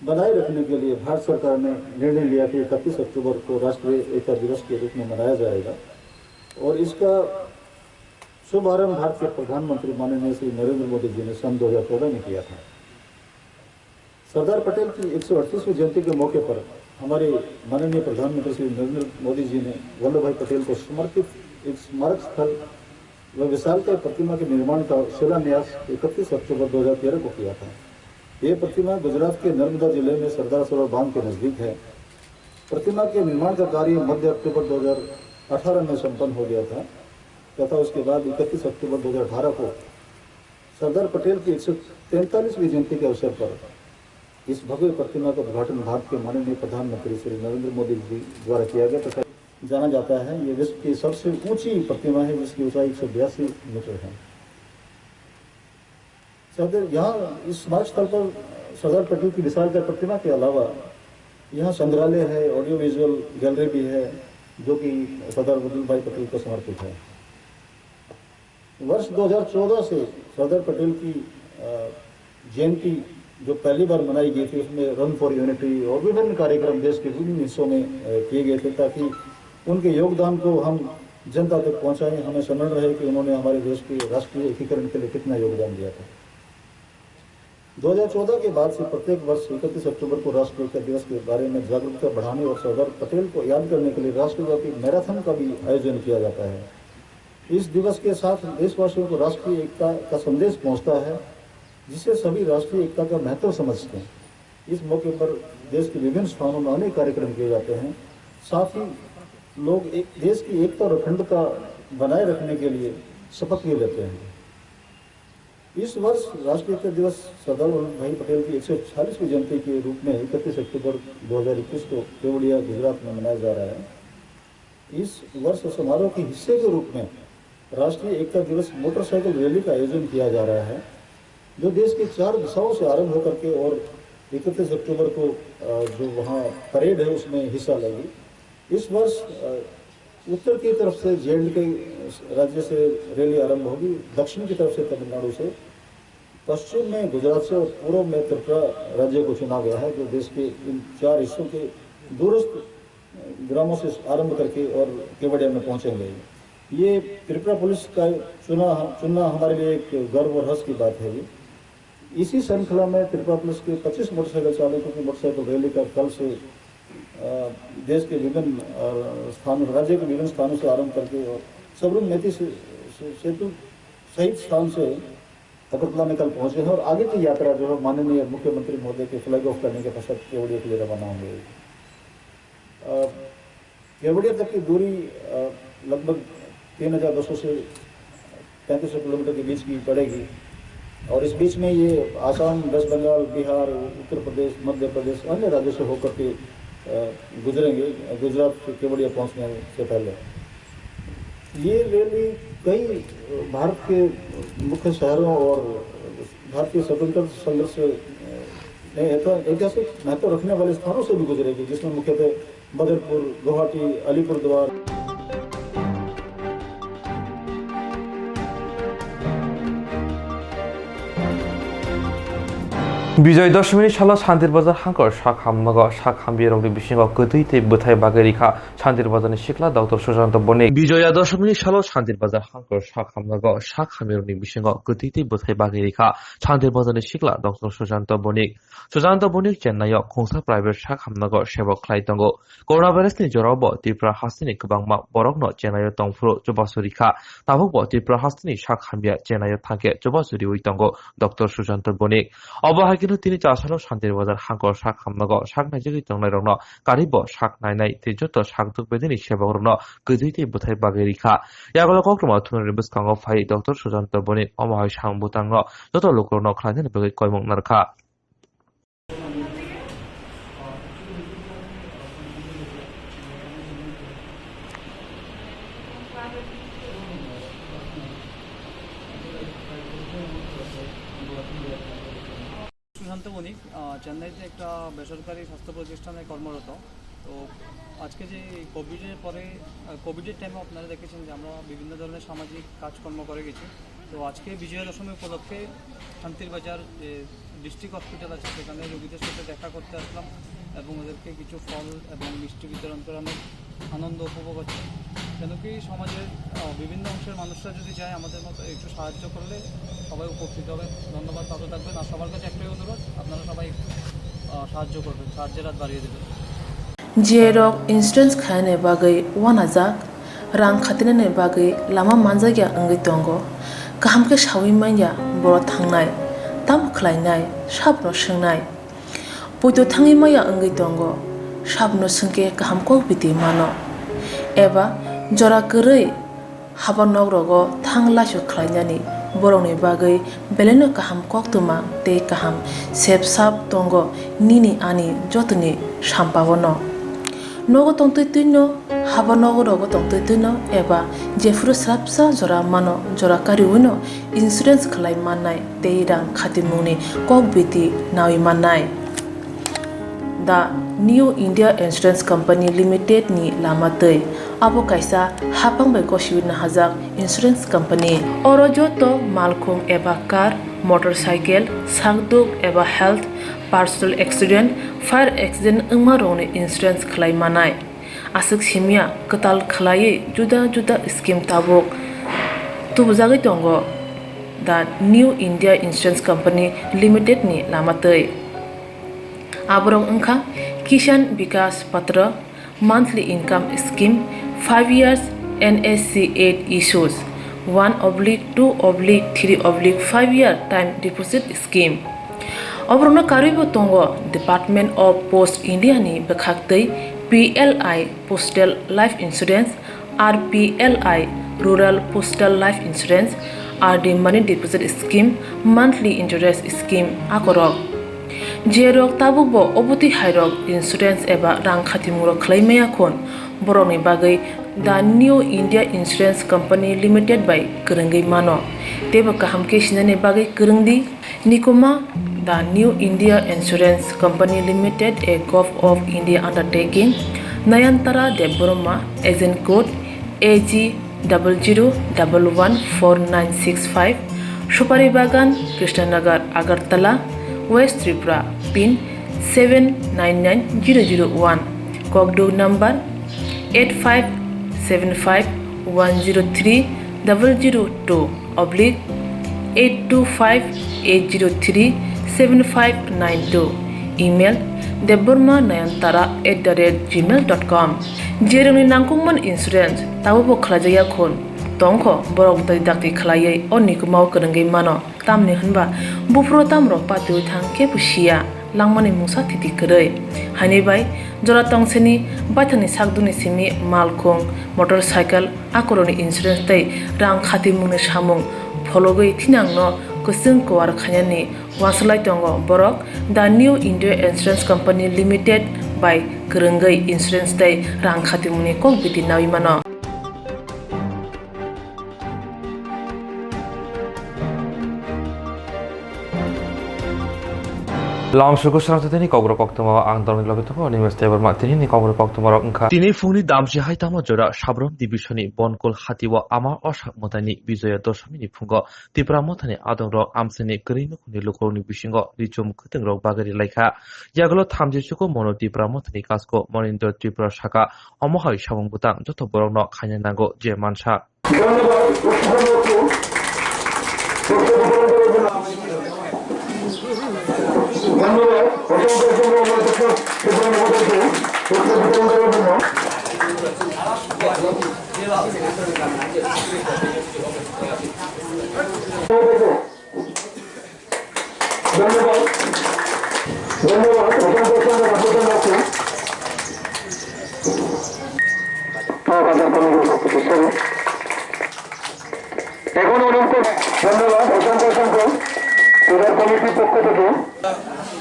बनाए रखने के लिए भारत सरकार ने निर्णय लिया कि इकतीस अक्टूबर को राष्ट्रीय एकता दिवस के रूप में मनाया जाएगा और इसका शुभारंभ भारत के प्रधानमंत्री माननीय श्री नरेंद्र मोदी जी ने सन दो हज़ार चौदह में किया था। सरदार पटेल की एक सौ अड़तीसवीं जयंती के मौके पर हमारे माननीय प्रधानमंत्री श्री नरेंद्र मोदी जी ने वल्लभ भाई पटेल को समर्पित एक स्मारक स्थल व विशालकाय प्रतिमा के निर्माण का शिलान्यास इकतीस अक्टूबर दो हज़ार तेरह को किया था। ये प्रतिमा गुजरात के नर्मदा जिले में सरदार सरोवर बांध के नजदीक है। प्रतिमा के निर्माण का कार्य मध्य अक्टूबर दो हज़ार अठारह में संपन्न हो गया था तथा उसके बाद इकतीस अक्टूबर दो हज़ार अठारह को सरदार पटेल की एक सौ तैंतालीसवीं जयंती के अवसर पर इस भव्य प्रतिमा का उद्घाटन भारत के माननीय प्रधानमंत्री श्री नरेंद्र मोदी जी द्वारा किया गया तथा जाना जाता है। ये विश्व की सबसे ऊंची प्रतिमा है, जिसकी ऊंचाई एक सौ बयासी मीटर है। सरदार, यहाँ इस स्मारक स्थल पर सरदार पटेल की विशालकाय प्रतिमा के अलावा यहाँ संग्रहालय है, ऑडियो विजुअल गैलरी भी है, जो कि सरदार वल्लभ भाई पटेल को समर्पित है। वर्ष दो हज़ार चौदह से सरदार पटेल की, अ, जयंती जो पहली बार मनाई गई थी, उसमें रन फॉर यूनिटी और विभिन्न कार्यक्रम देश के विभिन्न हिस्सों में, अ, किए गए थे, ताकि उनके योगदान को हम जनता तक पहुंचाएं। हमें स्मरण रहे कि उन्होंने हमारे देश के राष्ट्रीय एकीकरण के लिए कितना योगदान दिया था। दो हज़ार चौदह के बाद से प्रत्येक वर्ष इकतीस अक्टूबर को राष्ट्रीय एकता दिवस के बारे में जागरूकता बढ़ाने और सरदार पटेल को याद करने के लिए राष्ट्रव्यापी मैराथन का भी आयोजन किया जाता है। इस दिवस के साथ देशवासियों को राष्ट्रीय एकता का संदेश पहुंचता है, जिससे सभी राष्ट्रीय एकता का महत्व समझते हैं। इस मौके पर देश के विभिन्न स्थानों में अनेक कार्यक्रम किए जाते हैं। साथ ही लोग एक, देश की एकता और अखंडता बनाए रखने के लिए शपथ भी लेते हैं। इस वर्ष राष्ट्रीय एकता दिवस सरदार वल्लभ भाई पटेल की एक सौ चालीसवीं जयंती के रूप में इकतीस अक्टूबर दो हज़ार इक्कीस को केवड़िया, गुजरात में मनाया जा रहा है। इस वर्ष समारोह के हिस्से के रूप में राष्ट्रीय एकता दिवस मोटरसाइकिल रैली का आयोजन किया जा रहा है, जो देश के चार दिशाओं से आरंभ होकर के और इकतीस अक्टूबर को, अ, जो वहाँ परेड है, उसमें हिस्सा लेगी। इस वर्ष, अ, उत्तर की तरफ से जे एंड के राज्य से रैली आरंभ होगी, दक्षिण की तरफ से तमिलनाडु से, पश्चिम में गुजरात से और पूर्व में त्रिपुरा राज्य को चुना गया है, जो देश के इन चार हिस्सों के दूरस्थ ग्रामों से आरंभ करके और केवड़िया में पहुंचेंगे। ये त्रिपुरा पुलिस का चुना, चुनना हमारे लिए एक गर्व और हर्ष की बात है। ये इसी श्रृंखला में त्रिपुरा पुलिस के पच्चीस मोटरसाइकिल चालकों की मोटरसाइकिल रैली का कल से, अ, देश के विभिन्न, अ, स्थानों, राज्य के विभिन्न स्थानों से आरंभ करके और सबरुम मेथी से, से, सेतु सहित स्थान से अगरतला में कल पहुंचे हैं और आगे की यात्रा जो है माननीय मुख्यमंत्री महोदय के फ्लैग ऑफ करने के पश्चात केवड़िया के लिए रवाना होंगे। अ, केवड़िया तक की दूरी, अ, लगभग तीन हज़ार दो सौ से पैंतीस सौ किलोमीटर के बीच की पड़ेगी और इस बीच में ये आसाम, वेस्ट बंगाल, बिहार, उत्तर प्रदेश, मध्य प्रदेश, अन्य राज्यों से होकर के, अ, गुजरेंगे, गुजरात के केवड़िया पहुंचने से पहले। ये रैली कई भारत के मुख्य शहरों और भारतीय स्वतंत्रता संघर्ष में ऐतिहासिक महत्व रखने वाले स्थानों से भी गुजरेगी, जिसमें मुख्यतः बदरपुर, गुवाहाटी, Alipurduar. Bijoy Dashmini salo Shantir Bazar hangkor sak hamnago sak hamyarokni bisingo kwtwi tei bwthai bagwi rikha Shantir Bazarni sikla Doctor Sujanto Bonik. Bijoya Dashmini salo Shantir Bazar hangkor sak hamnago sak hamyarokni bisingo kwtwi tei bwthai bagwi rikha Shantir Bazarni sikla Doctor Sujanto Bonik. Sujanto Bonik Chennai-o khungsa private sak hamnago sebok khlai tongo. Coronavirus ni jorao bo Tripura hasteni kwbangma borokno Chennai-o tongphuru chubachu rikha. Tabukbo Tripura hasteni sak hamya Chennai-o thangkhe chubachu riwi tongo Doctor Sujanto Bonik. Obo hai kheno tini chasalo Shantir Bazar hangkor sak hamnago sak naijagwi tongnairokno karibo sak nainai tei joto sak duk bedini sebokrokno kwtwi tei bwthai bagwi rikha. Yagulo koktwma thumnani bwskango phai Doctor Sujanto Bonik omo hai sam bwtangno joto lukurokno khlainani bagwi koimung narwkha. Sushant বণিক, আহ, চেন্নাইতে একটা বেসরকারি স্বাস্থ্য প্রতিষ্ঠানে কর্মরত। তো আজকে যে কোভিডের পরে, আহ, কোভিডের টাইমে আপনারা দেখেছেন যে আমরা বিভিন্ন ধরনের সামাজিক কাজকর্ম করে গেছি। তো আজকে বিজয়া দশমী উপলক্ষে শান্তির বাজার যে ডিস্ট্রিক্ট হসপিটাল আছে, সেখানে রোগীদের সাথে দেখা করতে আসলাম এবং ওদেরকে কিছু ফল এবং মিষ্টি বিতরণ করানোর আনন্দ উপভোগ হচ্ছে। কেন কি সমাজের, আহ, বিভিন্ন অংশের মানুষরা যদি যায়, আমাদের মতো একটু সাহায্য করলে সবাই উপকৃত হবে। ধন্যবাদ, ভালো থাকবেন। আর সবার কাছে একটাই অনুরোধ, আপনারা সবাই একটু, আহ, সাহায্য করবেন, সাহায্যের হাত বাড়িয়ে দেবেন। Jiyai rok insurance khainani bagwi uanajak, rang khatinani bagwi lama manjakya wngwi tongo. Kaham khe saui manya borok thangnai, tamo khlainai, sabono swngnai. Poito thangwi maya wngwi tongo, sabono swngkhe kaham kok biti mano. Eba jora kwrwi haba nok rogo thang laisu khlainani borokni bagwi belaino kaham koktwma tei kaham sep sap tongo nini ani jotoni sampaono. Nogo tongtwi twino, haba nogo rogo tongtwi twino eba jephuru swrapsa jora mano, jora kariwino insurance khlai mannai tei rang khatimungni kok biti naui mannai. The New India Insurance Company Limited ni lama twi. Abo kaisa haphang bai gosiwi nahajak insurance company. Oro joto malkhung eba car, motorcycle, sakduk eba health, personal accident, fire accident wngma rokni insurance khlai manai. Aswk simya kwtal khlaiwi juda juda scheme tabuk tubujagwi tongo The New India Insurance Company Limited ni lama twi. Aborok wngkha Kisan Vikas Patra, monthly income scheme, five years N S C eight issues, one oblique two oblique three oblique five year time deposit scheme. Oborokno karwibo tongo Department of Post India ni bwkhaktwi P L I Postal Life Insurance, R P L I Rural Postal Life Insurance, R D Money Deposit Scheme, Monthly Interest Scheme akorok. Jerok tabukbo obotwi hairok insurance eba rang khatimungrok khlai maya khun, borokni bagwi The New India Insurance Company Limited bai kwrwngwi mano. Teibo kaham khe sinani bagwi kwrwng di. Nikuma, The New India Insurance Company Limited, a Govt of India undertaking, Nayantara Debbarma, agent code A G double zero double one four nine six five, Supari Bagan, Krishnanagar, Agartala, West Tripura, pin seven nine nine zero zero one, kokduk number eight five seven five one zero three double zero two oblique eight two five eight zero three seven five nine two, email debbarma nayantara at the rate gmail dot com. Jerokni nangkukmani insurance tabukbo khlaijakya khun tongkho, borok dai dakti khlaiwi o nikumao kwrwngwi mano. Tamni hwnba buphuru tamrok patiwi thang kebo siya, langmani mungsa thiti kwrwi. Haini bai jora tongseni baithangni sakdukni simi malkhung, motorcycle, akorokni insurance tei rang khatimungni samung phologwi thinangno kwchwng kuar khainani uansuk lai tongo borok. The New India Insurance Company Limited bai kwrwngwi insurance tei rang khatimungni kok biti naui mano. Lamsuku srangtwtwini kokrok koktwma ang Dormil Logi Tongma Animesh Debbarma tinini kokrok koktwma rok wngkha. Tini phungni damsi hai tamo jora Sabram Division ni Bonkol hati o ama osak mwtaini Bijoya Doshami ni phungo Tipra Mothani adongrok amchaini kwrwi nukhungni lukurokni bisingo richum kwtwngrok bagwi rwlaikha. Yagulo thamchi chuku mono Tipra Mothani kasko Monindra Tripura saka omo hai samung bwtang joto borokno khaina nango je mansa. ধন্যবাদ। ধন্যবাদ। অসংখ্য, অসংখ্য ধন্যবাদ। এখন অনুপ কুমার, ধন্যবাদ, অসংখ্য, অসংখ্য। পূজা কমিটির পক্ষ থেকে।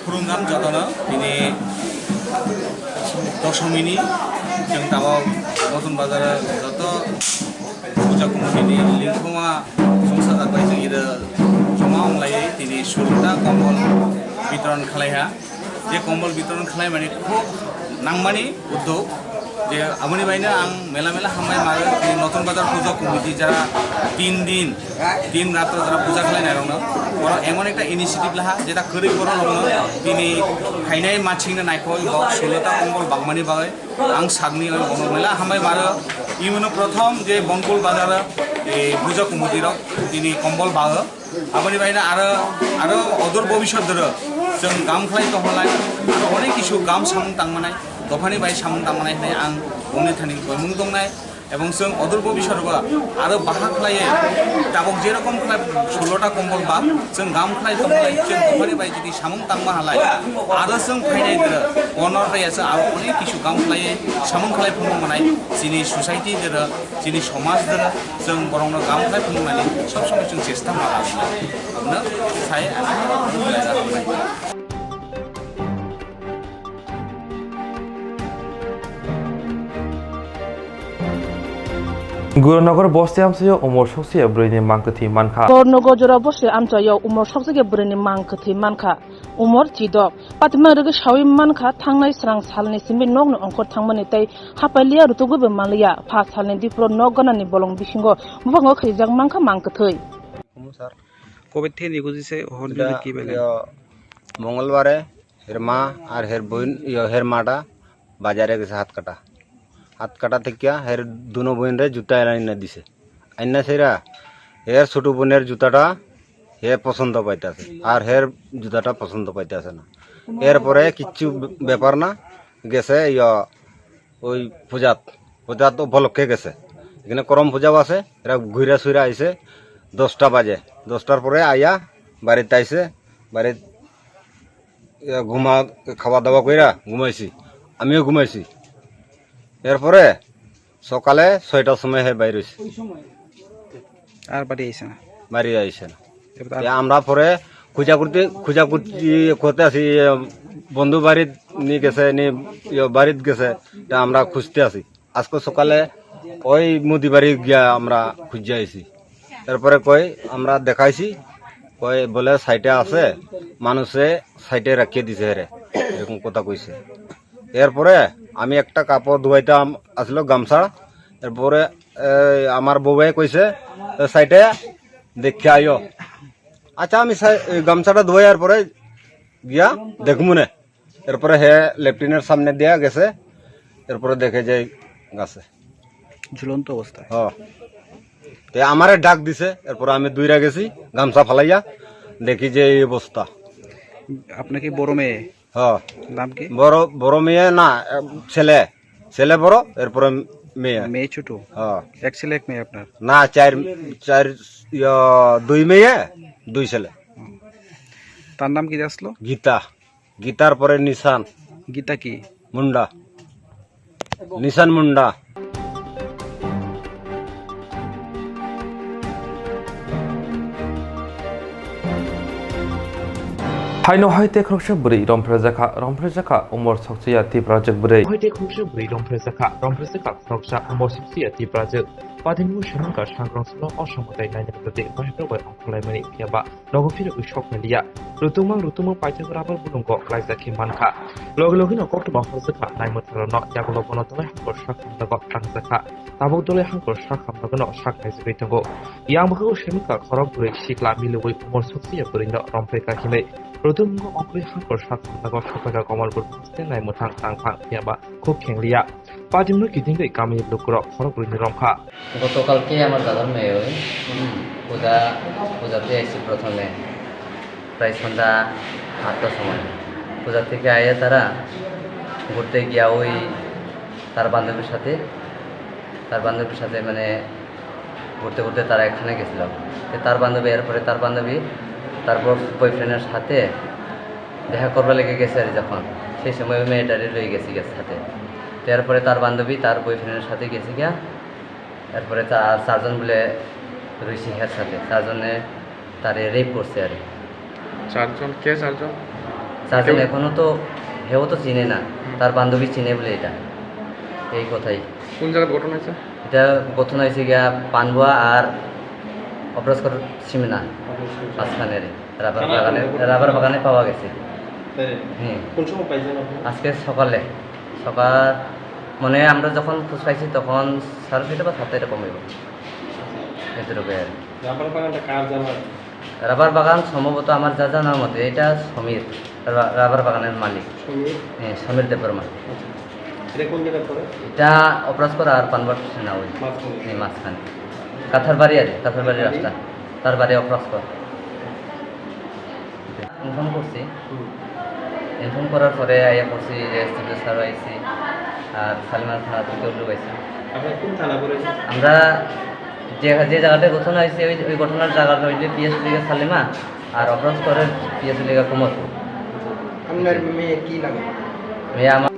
Khulumjak jotono, tini doshomini, chwng tabok Notun Bazar joto puja committee ni lingkhoma songsa jak bai chwng iro joma wnglaiwi tini sulta kombol bitoron khlaiha. Je kombol bitoron khlaimani khub nangmani uddog, je aboni baino ang mela mela hambai mano tini Notun Bazar puja committee jara tin din, din ratro jara puja khlainairokno, oro emon ekta initiative laha, jeta kwrwi bororokno tini khainai machine naikol bok sulta kombol bangmani bagwi. Ang sakni oi bono mela hambai maro. Imuno prothom je Bonkol Bazar, e, puja committee rok tini kombol bago. Aboni baino aro, aro odor bobisot doro chwng gam khlai tongmalai, aro onek kisu gam samung tangmanai, dophani bai samung tangmanai hinwi ang bongni thani koimung tongnai. Ebong chwng odor bobisot bo aro baha khlaiwi tabok jerokom khlai sulota kombol ba chwng gam khlai tongmalai, chwng dophani bai jodi samung tangma halai, aro chwng phainai doro, ono rwya chwng aro onek kisu gam khlaiwi samung khlai phunukmanai, chini society doro, chini somaj doro, chwng borokno gam khlai phunuknani sob somoi chwng chesta ma khlai. Abono sai ang. Gurunogor bosti amchaio umor sokchiya bwrwini mang kwthwi mankha. Gurunogor jora bosti amchaio umor sokchiya bwrwini mang kwthwi mankha. Umor chidok. Patimang rwgwi sawi mankha, thangnai srang salni simi nokni ongkhor thangmani tei hapailia rutugwibo manliya. Pha salni dipro nok ganani bolong bisingo buphango khaijakmankha mang kwthwi. Kobe theni gujise hor dile ki bele? Mongolbare her ma ar her boin, yo, her mata bazare gese hat kata. Hat kata thikya her duno boin re juta ela inna dise. Ainna sera her chotu boner jutata he posondo paitase. Ar her jutata posondo paitase na. Erpore kichu bepar na gese yo oi pujat. Pujat upolokke gese. Ekhane korom puja ase. Era guira suira aise. Dosta baje. Dostar pore aya barit aise. Barit ইয়া, ঘুমা, খাওয়া দাওয়া কইরা ঘুমাইছি, আমিও ঘুমাইছি। এরপরে সকালে ছয়টার সময় হে বাইর হইছে। আর বাড়ি আইছে না? বাড়ি আইছে না। এবার আর এ, আমরা পরে খুঁজা করতে, খুঁজা করতে, করতে আছি, এ, বন্ধু বাড়িত নিয়ে গেছে, নিয়ে, ইয়ে, বাড়িত গেছে, তা আমরা খুঁজতে আছি। আজকে সকালে ওই মুদি বাড়ি গিয়া আমরা খুঁজে আইছি। তারপরে কই আমরা দেখাইছি, কই বলে সাইডে আছে, মানুষে সাইডে রাখিয়ে দিছে হেরে, এরকম কথা কইছে। এরপরে আমি একটা কাপড় ধোয়াইতাম, আসলো গামছা, এরপরে এই আমার বউয়ে কইছে, "এ সাইডে দেখে আইও।" আচ্ছা, আমি সাই-, এই গামছাটা ধোয়াইয়ার পরে গিয়া দেখমুনে। এরপরে হে লেট্রিনের সামনে দিয়া গেছে, এরপরে দেখে যে গাছে। ঝুলন্ত অবস্থায়? হ্যাঁ। তে আমারে ডাক দিছে, এরপরে আমি দৌড়া গেছি, গামছা ফালাইয়া দেখি যে এই অবস্থা। আপনার কি বড় মেয়ে? হ্যাঁ। নাম কি? বড়, বড় মেয়ে না, এ, ছেলে। ছেলে বড়, এরপরে মেয়ে। মেয়ে ছোট? হ্যাঁ। এক ছেলে এক মেয়ে আপনার? না, চার, চার, ইয়া, দুই মেয়ে, দুই ছেলে। হুম। তার নাম কি আসলো? গীতা। গীতার পরে নিশান। গীতা কি? মুন্ডা। নিশান Munda. Haino hai tei khoroksa bwrwi romphrejakha, romphrejakha umor sokchiya Tiprajwk bwrwi. Hai tei khoroksa bwrwi romphrejakha, romphrejakha khoroksa umor sokchiya Tiprajwk. Padimung Shanangka sangrong solo o samwtai nainani bagwi bahikrok bai ongkhorlaimani phiyaba nogo phirogwi sok naliya. Rutungmang rutungmang paithak rabar bulungo klaijak khe mankha. Logi logino koktwma horjakha naimwtharokno, yagulo bono dolai hangkor sak hamjakgo tangjakha. Tabuk dolai hangkor sak hamjakgwino sak naijagwi tongo. Yang bwkhao simi kha khorok bwrwi sikla milugwi umor sokchiya bwrwino romphre kha hinwi. Rutungmungo ongkhorwi hangkor sak hamjakgo sokphaikha Komolpur Hostel naimwthang tangphang phiyaba khuk khengliya. Padimno kitingwi kamini lukurok khorok bwrwini romkha. গতকালকে আমার দাদার মেয়ে ওই, হুম, পূজা, পূজাতে এসে প্রথমে প্রায় সন্ধ্যা আটটার সময়। পূজা থেকে আয়া তারা ঘুরতে গিয়া ওই তার বান্ধবীর সাথে, তার বান্ধবীর সাথে মানে ঘুরতে ঘুরতে তারা এখানে গেছিল। তো তার বান্ধবী, এরপরে তার বান্ধবী তার বয়-, বয়ফ্রেন্ডের সাথে দেখা করবার লেগে গেছে আর কি যখন, সেই সময় ওই মেয়েটারে লই গেছে গিয়া সাথে। তো এরপরে তার বান্ধবী তার বয়ফ্রেন্ডের সাথে গেছে গিয়া, এরপরে তা-, চারজন বলে রইছে হের সাথে, চারজনে তারে রেপ করছে আর কি। চারজন, কে চারজন? চারজন কেউ? এখনো তো, হেও তো চিনে না, হুম। তার বান্ধবী চিনে বলে এটা, এই কথাই। কোন জায়গায় ঘটনা হয়েছে? এটা ঘটনা হয়েছে গিয়া পান্ডুয়া আর অপরাজকর সীমানা, অপরাজকর। মাঝখানে রে, রাবার থানা বাগানে, কোন? রাবার বাগানে পাওয়া গেছে। তাই? হ্যাঁ। কোন সময় পাইছেন আপনি? আজকে সকালে, সকাল মানে আমরা যখন খোঁজ পাইছি তখন সাড়ে ছয়টা বা সাতটা এরকম হইব। এতটুকু আর কি। রাবার বাগানটা কার জানা আছে? রাবার বাগান সম্ভবত আমার যা জানার মতে এটা সমীর, রা-, রাবার বাগানের মালিক। সমীর? হ্যাঁ, সমীর দেববর্মা। আচ্ছা। এটা কোন জায়গায় পড়ে? এটা অপরাজকর আর পান্ডুয়ার না ওই। মাঝখানে? হ্যাঁ, মাঝখানে। কাথারবাড়ি আর কি, কাথারবাড়ি রাস্তা। তার বাড়ি অপরাজকর। ইনফর্ম করছি। হুম। ইনফর্ম করার পরে আইয়া করছি যে এসডিপিও স্যার আইছি, আর সালিমার থানা থেকে লোক আইছি। আপনার কোন থানা পড়েছে? আমরা যে, যে জায়গাটায় ঘটনা হয়েছে, ওই, ওই ঘটনার জায়গাটা হইলে পিএস লিগে সালিমা, আর অপরাধ করে পিএস লিগে কুমারপুর। আপনার মেয়ে কি নাম? মেয়ে আমার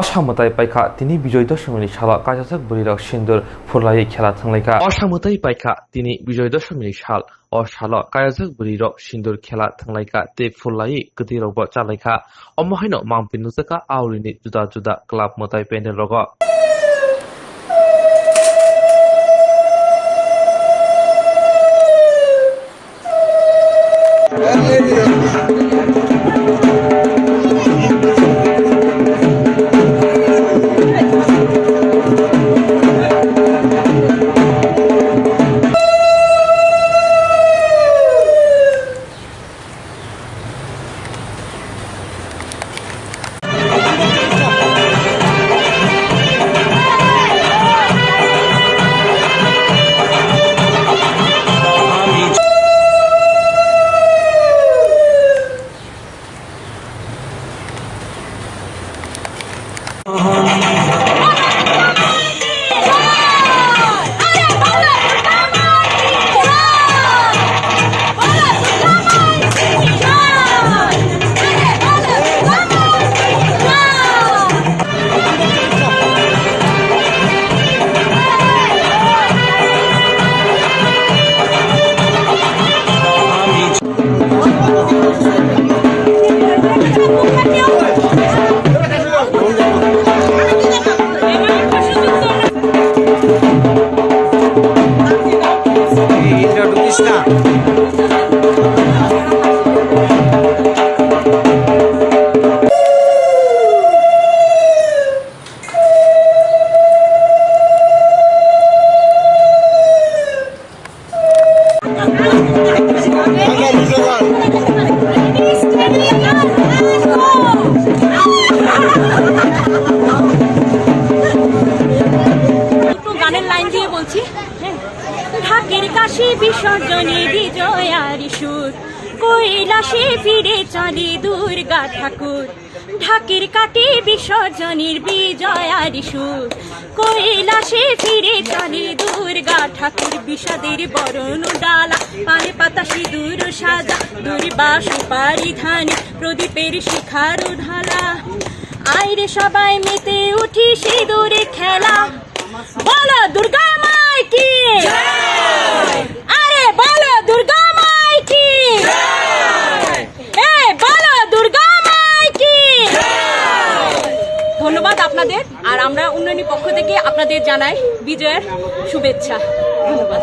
Osa mwtai paikha tini Bijoy Doshomini salo kaijajak bwrwirok sindur phurlaiwi khela thwnglaikha. Osa mwtai paikha tini Bijoy Doshomini sal. O salo kaijajak bwrwirok sindur khela thwnglaikha tei phurlaiwi kwtwirokbo chalaikha. Omo haino mangpili nukjakha Aulini juda juda club mwtai pandal rogo. একটু গানের লাইন দিয়ে বলছি। ঢাকের কাশি বিসর্জনে বিজয়ারি সুর, কৈলাসে ফিরে চলে দুর্গা ঠাকুর। ঢাকের কাঠে বিসর্জনের বিজয়ারি সুর, কৈলাসে ফিরে চলে দুর্গা ঠাকুর। বিষাদের বরণ ডালা, পানে পাতা সিঁদুর সাজা, দুর্বা সুপারি ধানে প্রদীপের শিখার ঢালা। আয় রে সবাই মেতে উঠি সিঁদুরে খেলা। বলো দুর্গা মাই কি। আরে বলো দুর্গা মাই কি। এই বলো দুর্গা মাই কি। ধন্যবাদ আপনাদের। আর আমরা উন্নয়নী পক্ষ থেকে আপনাদের জানাই বিজয়ের শুভেচ্ছা। ধন্যবাদ।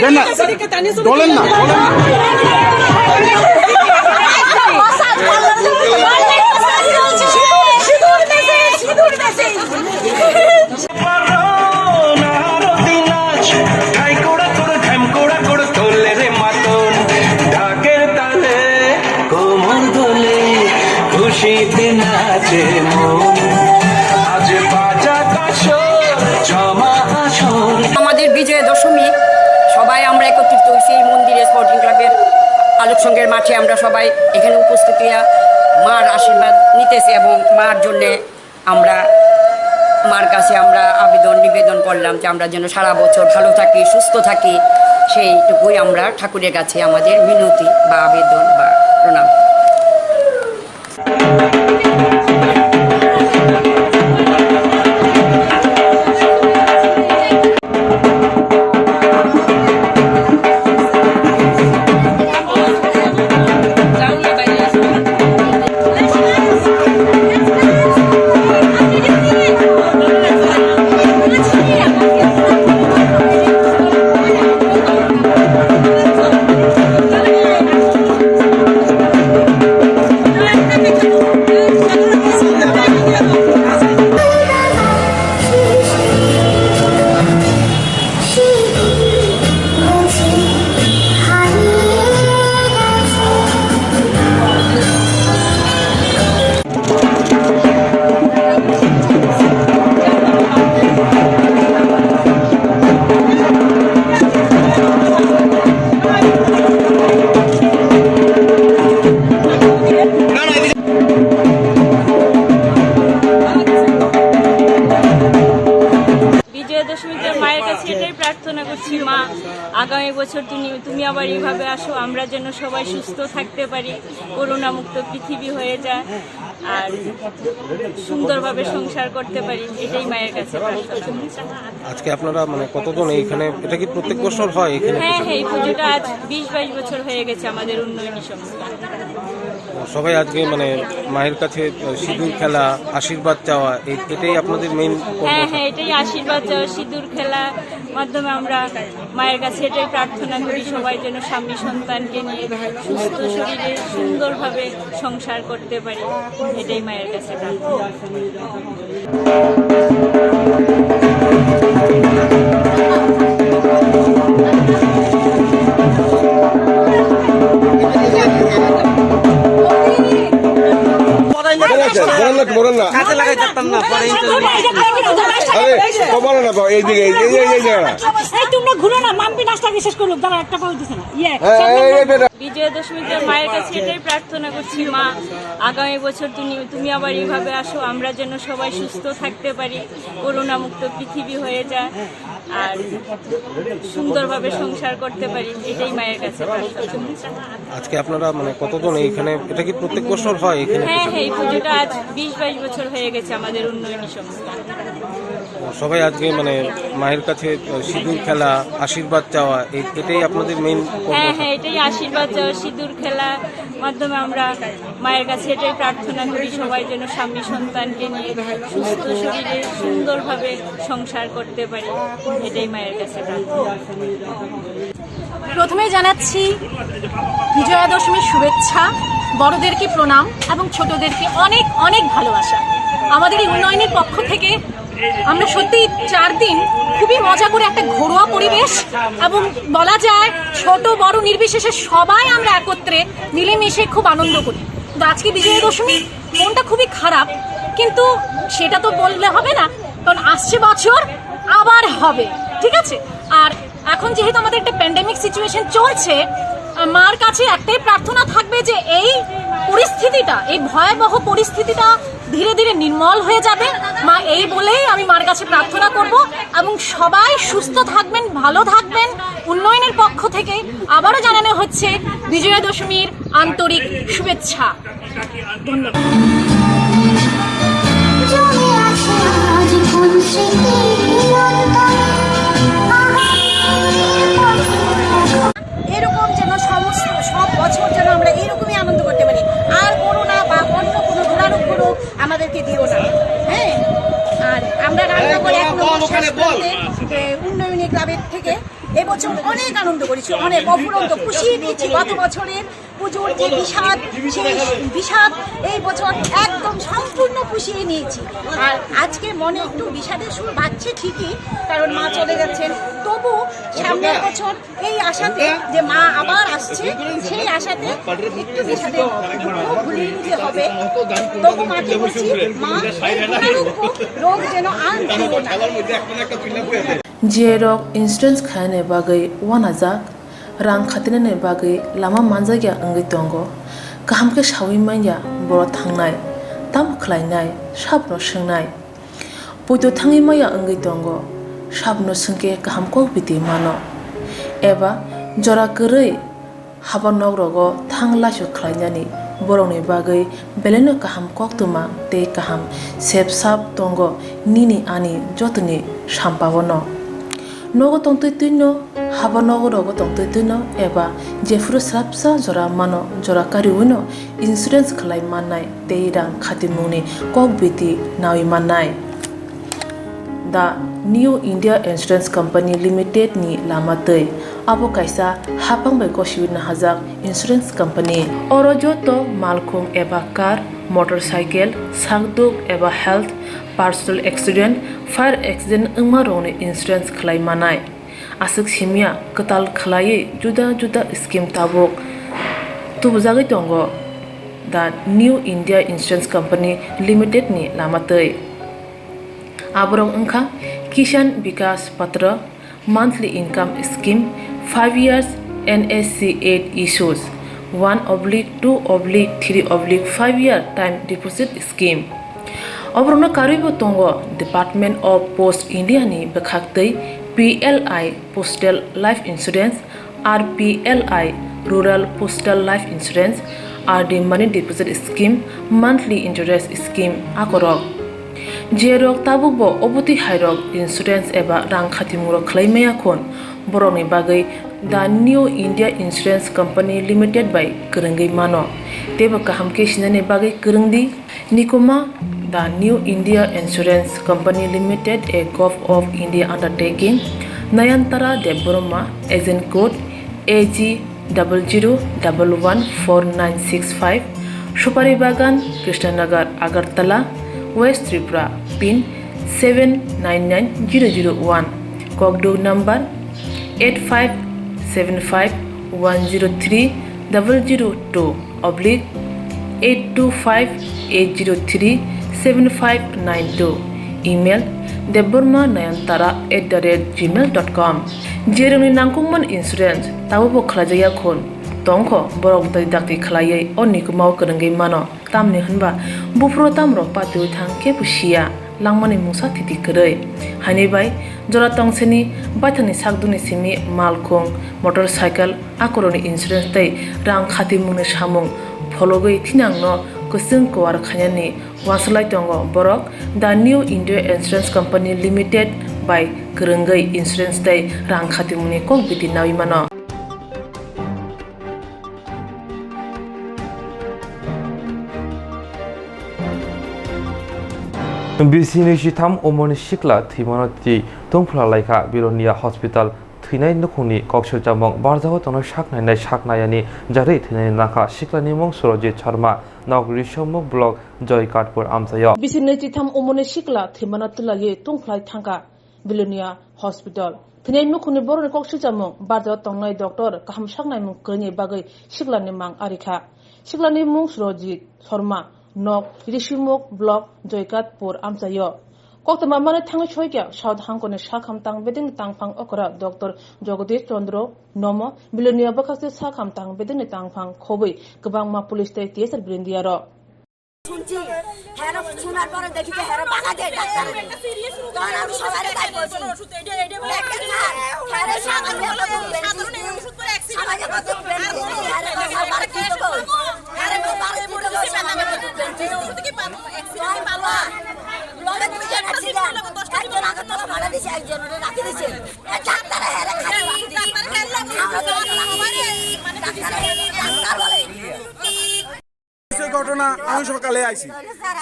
দেন না। ডলেন না, ডলেন না। খুশিতে নাচে মন, আজ বাজা কাসর, জমা আসর। আমাদের বিজয়া দশমী, সবাই আমরা একত্রিত হয়েছি এই মন্দিরে, স্পোর্টিং ক্লাবের আলোক সংঘের মাঠে। আমরা সবাই এখানে উপস্থিত হইয়া মার আশীর্বাদ নিতেছি এবং মার জন্যে আমরা মার কাছে আমরা আবেদন নিবেদন করলাম যে আমরা যেন সারা বছর ভালো থাকি, সুস্থ থাকি। সেইটুকুই আমরা ঠাকুরের কাছে আমাদের মিনতি বা আবেদন বা প্রণাম। বিজয়া দশমীতে মায়ের কাছে এটাই প্রার্থনা করছি, মা, আগামী বছর তুমি, তুমি আবার এইভাবে আসো, আমরা যেন সবাই সুস্থ থাকতে পারি, করোনা মুক্ত পৃথিবী হয়ে যায়, আর সুন্দরভাবে সংসার করতে পারি, এটাই মায়ের কাছে প্রার্থনা। আজকে আপনারা মানে কতজন এইখানে, এটা কি প্রত্যেক বছর হয় এখানে? হ্যাঁ, হ্যাঁ, এই পুজোটা আজ বিশ বাইশ বছর হয়ে গেছে আমাদের উন্নয়নী সংস্থা। সবাই আজকে মানে মায়ের কাছে সিঁদুর খেলা, আশীর্বাদ চাওয়া, এ-, এটাই আপনাদের মেইন? হ্যাঁ, হ্যাঁ, এটাই আশীর্বাদ চাওয়া, সিঁদুর খেলা মাধ্যমে আমরা মায়ের কাছে এটাই প্রার্থনা করি, সবাই যেন স্বামী সন্তানকে নিয়ে সুস্থ শরীরে সুন্দরভাবে সংসার করতে পারি, এটাই মায়ের কাছে প্রার্থনা। বলেন না, বলেন না, বলেন না। কাজে লাগাই পারতাম না, পরে interview। আরে, কমানো না, এই দিকে, এই, এই, এই, এই, এই। এই, তোমরা ঘুরো না, মাম্পি নাস্তা শেষ করুক, দাঁড়া, একটা পাও দিছে না। ইয়ে, হ্যাঁ, এই, এই, এই, এই। বিজয়া দশমীতে মায়ের কাছে এটাই প্রার্থনা করছি, মা, আগামী বছর তুমি, তুমি আবার এইভাবে আসো, আমরা যেন সবাই সুস্থ থাকতে পারি, করোনা মুক্ত পৃথিবী হয়ে যায়, আর সুন্দরভাবে সংসার করতে পারি, এটাই মায়ের কাছে প্রার্থনা। আজকে আপনারা মানে কতজন এইখানে, এটা কি প্রত্যেক বছর হয় এখানে? হ্যাঁ, হ্যাঁ, এই পুজোটা আজ বিশ বাইশ বছর হয়ে গেছে আমাদের উন্নয়নী সংস্থা। সবাই আজকে মানে মায়ের কাছে সিঁদুর খেলা, আশীর্বাদ চাওয়া, এ-, এটাই আপনাদের মেইন? হ্যাঁ, হ্যাঁ, এটাই আশীর্বাদ চাওয়া, সিঁদুর খেলা মাধ্যমে আমরা মায়ের কাছে এটাই প্রার্থনা করি, সবাই যেন স্বামী সন্তানকে নিয়ে সুস্থ শরীরে সুন্দরভাবে সংসার করতে পারি, এটাই মায়ের কাছে প্রার্থনা। প্রথমেই জানাচ্ছি বিজয়া দশমীর শুভেচ্ছা, বড়দেরকে প্রণাম এবং ছোটদেরকে অনেক অনেক ভালোবাসা। আমাদের এই উন্নয়নের পক্ষ থেকে আমরা সত্যি চার দিন খুবই মজা করে একটা ঘরোয়া পরিবেশ এবং বলা যায় ছোট বড় নির্বিশেষে সবাই আমরা একত্রে মিলেমিশে খুব আনন্দ করি। তো আজকে বিজয়া দশমী, মনটা খুবই খারাপ, কিন্তু সেটা তো বললে হবে না, কারণ আসছে বছর আবার হবে, ঠিক আছে? আর এখন যেহেতু আমাদের একটা প্যান্ডেমিক সিচুয়েশন চলছে, মার কাছে একটাই প্রার্থনা থাকবে যে এই পরিস্থিতিটা, এই ভয়াবহ পরিস্থিতিটা ধীরে ধীরে নির্মল হয়ে যাবে। মা, এই বলেই আমি মার কাছে প্রার্থনা করব এবং সবাই সুস্থ থাকবেন, ভালো থাকবেন। উন্নয়নের পক্ষ থেকে আবারও জানানো হচ্ছে বিজয়া দশমীর আন্তরিক শুভেচ্ছা। ধন্যবাদ। এরকম যেন সমস্ত সব বছর যেন আমরা এরকমই আনন্দ করতে পারি। আর করোনা বা অন্য কোনো দুরারোগ্য রোগ আমাদেরকে দিও না। হ্যাঁ, আর আমরা রান্নাঘরে এক নম্বর শেষ প্রান্তে, এ, উন্নয়নী ক্লাবের থেকে এবছর অনেক আনন্দ করেছি, অনেক অফুরন্ত খুশি নিয়েছি। গত বছরের পুজোর যে বিষাদ, সেই বিষাদ এই বছর একদম সম্পূর্ণ পুষিয়ে নিয়েছি। আর আজকে মনে একটু বিষাদের সুর বাজছে ঠিকই, কারণ মা চলে যাচ্ছেন, তবু সামনের বছর এই আশাতে যে মা আবার আসছে, সেই আশাতে একটু বিষাদের দুঃখ ভুলিয়ে নিতে হবে। তবু মাকে বলছি, মা, এই দুরারোগ্য রোগ যেন আর দিও না। Jerok insurance khainani bagwi uanajak, rang khatinani bagwi lama manjakya wngwi tongo. Kaham khe saui manya borok thangnai, tamo khlainai, sabno swngnai. Poito thangwi maya wngwi tongo, sabno swngkhe kaham kok biti mano. Eba jora kwrwi haba nok rogo thang laisu khlainani borokni bagwi belaino kaham koktwma tei kaham sep sap tongo nini ani jotoni sampao no. Nogo tongtwi twino, haba nogo rogo tongtwi twino eba jephuru swrapsa jora mano, jora kariwino insurance khlai mannai tei rang khatimungni kok biti nawi mannai. The New India Insurance Company Limited ni lama twi. Abo kaisa hapang bai gosiwi nahajak insurance company. Oro joto malkhung eba car, motorcycle, sakduk eba health, personal accident, fire accident wngma rokni insurance khlai manai. Aswk simya kwtal khlaiwi juda juda scheme tabuk tubujagwi tongo the New India Insurance Company Limited ni lama twi. Aborok wngkha Kisan Vikas Patra, monthly income scheme, five years N S C eight issues, one oblique two oblique three oblique five year time deposit scheme. Oborokno karwibo tongo Department of Post India ni bwkhaktwi P L I Postal Life Insurance, R P L I Rural Postal Life Insurance, R D Money Deposit Scheme, Monthly Interest Scheme akorok. Jerok tabukbo obotwi hairok insurance eba rang khatimung rok khlai maya khun, borokni bagwi the New India Insurance Company Limited bai kwrwngwi mano. Teibo kaham khe sinani bagwi kwrwng di. Nikuma, the New India Insurance Company Limited, a Govt of India undertaking, Nayantara Debbarma, agent code A G double zero double one four nine six five, Supari Bagan, Krishnanagar, Agartala, West Tripura, pin seven nine nine zero zero one, Kokduk number eight five seven five one zero three double zero two oblique eight two five eight zero three seven five nine two, email debbarma nayantara at the rate gmail dot com. Jerokni nangkukmani insurance tabukbo khlaijakya khun tongkho, borok dai dakti khlaiwi o nikumao kwrwngwi mano. Tamni hwnba buphuru tamrok patiwi thang kebo siya, langmani mungsa thiti kwrwi. Haini bai jora tongseni baithangni sakdukni simi malkhung, motorcycle, akorokni insurance tei rang khatimungni samung phologwi thinangno kwchwng kuar khainani uansuk lai tongo borok. The New India Insurance Company Limited bai kwrwngwi insurance tei rang khatimungni kok biti naui mano. Bisi nui si tham umorni sikla thwimano twi tongphla laikha Bilonia Hospital. Thwinai nukhungni koksilchamung barjao tongnai sak nainai sak nayani jarwi thwinani nangkha siklani mung Surojit Sharma, nok Risomukh block, Joykatpur amchaio. Bisi nui si tham umorni sikla thwimano twlaiwi tongphlai thangkha Bilonia Hospital. Thwinai nukhungni borokni koksilchamung barjao tongnai doctor kaham sak naimung kwrwini bagwi siklani mang arikha. Siklani mung Surojit Sharma, nok Risomukh block, Joykatpur amchaio. Koktwma manwi thangwi soikha South Hangkoni sakham tang bedengni tangphang okra Doctor Jagadish Chandra Nomo, Bilonia bwkhakni sakham tang bedengni tangphang khobwi kwbangma police tei T S R Brindia rok. শুনছি, হ্যাঁ, শোনার পরে দেখি যে হ্যাঁ, বাগা দেয় ডাক্তার। তখন আমি সবাই তাই বলছি। দেখেন স্যার, হ্যাঁ, সামান্য কত বেঞ্চ, সামান্য কত বেঞ্চ, হ্যাঁ, স্যার, বারো কি দেবো? হ্যাঁ, বারো কি দেবো? সামান্য কত বেঞ্চ। লগে দুইজন আছি না? একজন আগরতলা ভাড়া দিছে, একজন ওটা রাখি দিছে। এ, ডাক্তার, হ্যাঁ, খালি রাখি দিছে। আমরা তো ডাক্তার, ডাক্তার বলে। এই ঘটনা আমি সকালে আইছি,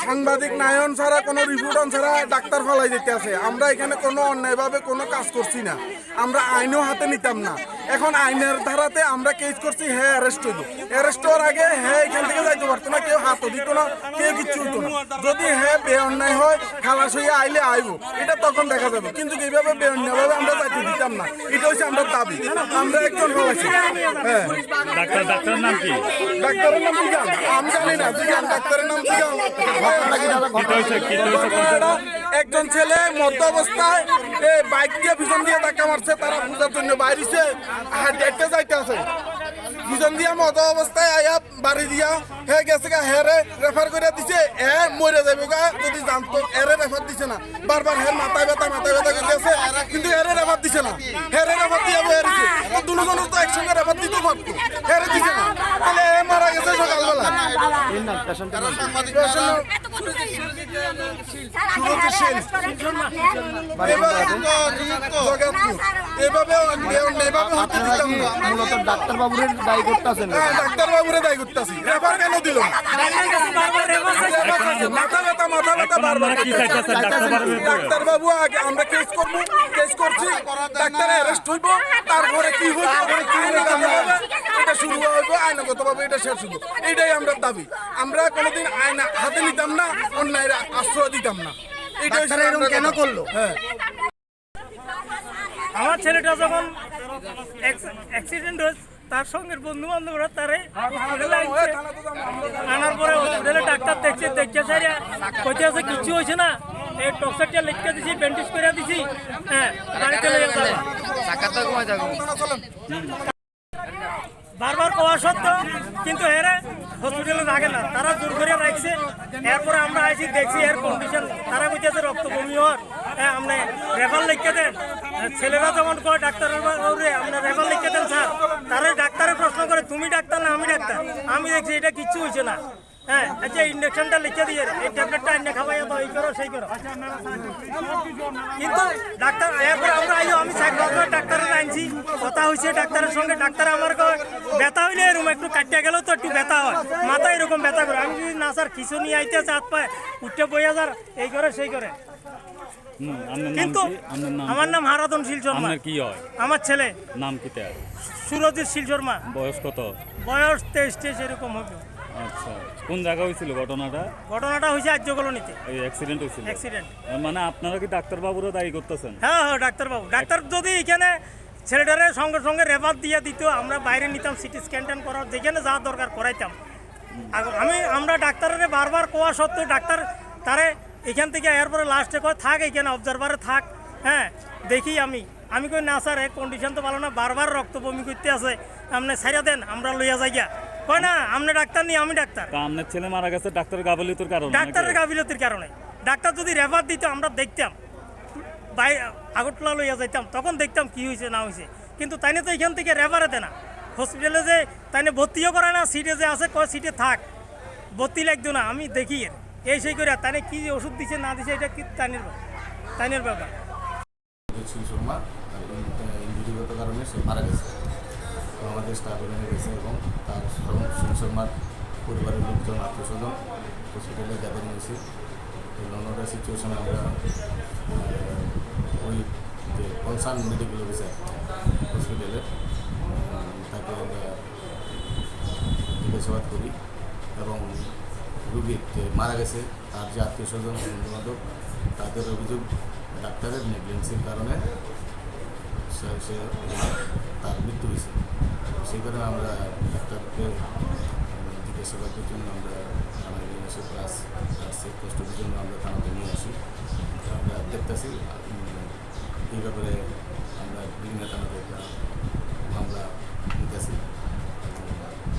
সাংবাদিক নায়ন ছাড়া, কোনো রিপোর্টার ছাড়া ডাক্তার ফালাই যেতে আছে। আমরা এখানে কোনো অন্যায়ভাবে কোনো কাজ করছি না, আমরা আইনও হাতে নিতাম না। এখন আইনের ধারাতে আমরা কেস করছি, হ্যাঁ অ্যারেস্ট হইব। অ্যারেস্ট হওয়ার আগে হ্যাঁ এখান থেকে যাইতে পারতো না, কেউ হাতও দিত না, কেউ কিচ্ছু হইতো না। যদি হ্যাঁ বেঅন্যায় হয়, খালাস হইয়া আইলে আইব, এটা তখন দেখা যাবে। কিন্তু এইভাবে বেআইনিভাবে আমরা যাইতে দিতাম না, এটা হচ্ছে আমরা দাবি। আমরা একজন বলেছি। হ্যাঁ। ডাক্তার, ডাক্তারের নাম কি? ডাক্তারের নাম জিগান, আমি জানি না। জিগান, ডাক্তারের নাম জিগান। ঘটনা কি দাদা? ঘটনা হয়েছে, কি হয়েছে? ঘটনাটা একজন ছেলে মধ্য অবস্থায় এই বাইক দিয়ে পিছন দিয়ে ধাক্কা মারছে, তারা পূজার জন্য বাইরেছে, আর ডেটে যাইতে আছে। পিছন দিয়ে মধ্য অবস্থায় আয়া বাড়ি দিয়া হে গেছে গা, হেরে রেফার করে দিছে, এ মরে যাবে গা যদি জানতো, এরে রেফার দিছে না। বারবার হের মাথায় ব্যথা, মাথায় ব্যথা করে গেছে, কিন্তু এরে রেফার দিছে না। হেরে রেফার দিয়ে বয়ে রয়েছে। তো দুজনের তো একসঙ্গে রেফার দিতে পারতো, হেরে দিছে না। তাহলে এ মারা গেছে সকালবেলা। এই না, পেশেন্টের নাম কি? পেশেন্ট সুরজিৎ সেন। এভাবে, এভাবে, এভাবে হতে দিতাম না। মূলত ডাক্তারবাবুরে দায়ী করতেছেন। হ্যাঁ, ডাক্তারবাবুরে দায়ী করতেছি। রেফার কেন দিল না? মাথা ব্যথা, মাথা ব্যথা বারবার কি চাইতেছে ডাক্তারবাবুর উপরে? ডাক্তারবাবু আগে আমরা কেস করবো, কেস করছি, ডাক্তার অ্যারেস্ট হইব, তারপরে কি হইব, আইনগতভাবে এটা শুরু হইব, আইনগতভাবে এটা শেষ হইব, এটাই আমরা দাবি। আমরা কোনোদিন আইন হাতে নিতাম না, অন্যায়ের আশ্রয় দিতাম না। এটাই ডাক্তার এরকম আমরা কেন কথা। করলো? হ্যাঁ। আমার ছেলেটা যখন অ্যাক্স-, অ্যাক্সিডেন্ট হয়েছে, তার সঙ্গে বন্ধু বান্ধবরা তারে হসপিটালে আনছে। আনার পরে হসপিটালে ডাক্তার দেখছে, দেখছে স্যার কইতে আছে কিচ্ছু হয়েছে না, এই টক্সারটা লিখে দিছি, ব্যান্ডেজ করে দিছি, হ্যাঁ, বাড়িতে লইয়া যাবো। বারবার কওয়া সত্ত্বেও কিন্তু এরা হসপিটালে রাখে না, তারা জোর করে রাখছে। এরপরে আমরা আইছি, দেখছি এর কন্ডিশন, তারা কইতেছে রক্ত বমি হওয়ার, হ্যাঁ, আপনি রেফার লিখে দেন। ছেলেরা যেমন কয় ডাক্তারের বাবুরে, আপনি রেফার লিখে দেন স্যার। তারা ডাক্তারের প্রশ্ন করে, "তুমি ডাক্তার না আমি ডাক্তার?" আমি দেখছি এটা কিচ্ছু হয়েছে না। হ্যাঁ, আচ্ছা, ইনজেকশনটা লিখে দিয়ে, এই ট্যাবলেটটা এনে খাওয়াইয়া দাও, এই করো, সেই করো। কিন্তু ডাক্তার, এরপর আমরা আইও, আমি সাইকোলজিস্ট ডাক্তারের আনছি, কথা হয়েছে ডাক্তারের সঙ্গে, ডাক্তার আমার কয়, "ব্যথা হইলে এরকম একটু কাটিয়া গেলেও তো একটু ব্যথা হয়, মাথা এরকম ব্যথা করে।" আমি যদি, "না স্যার, কিছু নিয়ে আইতে আছে, হাত পায়ে উঠে বইয়া যার, এই করে, সেই করে।" হুম, আপনার নাম কিন্তু কি? আপনার নাম আমার কি? নাম হারাধন শীল শর্মা। আপনার কি হয়? আমার ছেলে। নাম কি তার? সুরজিৎ শীল শর্মা। বয়স কত? বয়স তেইশ, তেইশ এরকম হবে। আচ্ছা, কোন জায়গা হয়েছিল ঘটনাটা? ঘটনাটা হয়েছে আর্য কলোনিতে। এই অ্যাক্সিডেন্ট হয়েছিল? অ্যাক্সিডেন্ট। এ, মানে আপনারা কি ডাক্তারবাবুরা দায়ী করতেছেন? হ্যাঁ, হ্যাঁ, ডাক্তারবাবু। ডাক্তার যদি এখানে ছেলেটারে সঙ্গে সঙ্গে রেফার দিয়ে দিত, আমরা বাইরে নিতাম, সিটি স্ক্যান ট্যান করা, যেখানে যা দরকার করাইতাম। আগ-, আমি, আমরা ডাক্তারের বারবার কোয়া সত্ত্বেও ডাক্তার তারে এখান থেকে এরপরে লাস্টে কয়, "থাক, এখানে অবজারভারে থাক, হ্যাঁ, দেখি আমি।" আমি কই, "না স্যার, এর কন্ডিশন তো ভালো না, বারবার রক্ত বমি করতে আছে, আপনি ছাইড়া দেন, আমরা লইয়া যাই গিয়া।" কয়, "না, আপনি ডাক্তার নি, আমি ডাক্তার।" তা আপনার ছেলে মারা গেছে ডাক্তারের গাফিলতির কারণে নাকি? ডাক্তারের গাফিলতির কারণে। ডাক্তার যদি রেফার দিত, আমরা দেখতাম, বাই-, আগরতলা লইয়া যাইতাম, তখন দেখতাম কি হয়েছে না হয়েছে। কিন্তু তাইনে তো এখান থেকে রেফারে দেয় না, হসপিটালে যে তাইনে ভর্তিও করে না, সিটে যে আছে, কয়, "সিটে থাক, ভর্তি লাগতো না, আমি দেখি এর।" এই সেই করে তাইনে কি ওষুধ দিছে না দিছে, এটা কি তাইনের ব্যাপার, তাইনের ব্যাপার। সুনীল শর্মা, তার ইন-, ইনজুরিগত কারণে সে মারা গেছে। তো আমাদের স্টাফ এখানে গেছে এবং তার স্মরণ সুনীল শর্মার পরিবারের লোকজন, আত্মীয় স্বজন হসপিটালে গ্যাদারিং হয়েছে। তো নর্মাল সিচুয়েশনে আমরা, আহ, ওই যে কনসার্ন মেডিকেল অফিসার হসপিটালের, আহ, তাকে আমরা জিজ্ঞাসাবাদ করি এবং রুগীর যে মারা গেছে, তার যে আত্মীয় স্বজন, বন্ধু বান্ধব, তাদের অভিযোগ ডাক্তারের নেগলিজেন্সির কারণে সে, সে, তার মৃত্যু হয়েছে। সেই কারণে আমরা ডাক্তারকে জিজ্ঞাসাবাদের জন্য আমরা থানায় নিয়ে আসি, প্লাস তার সেফ কাস্টডির জন্য আমরা থানাতে নিয়ে আসি। আমরা আছি। উম, এই ব্যাপারে আমরা বিভিন্ন থানাতে একটা মামলা নিতেছি,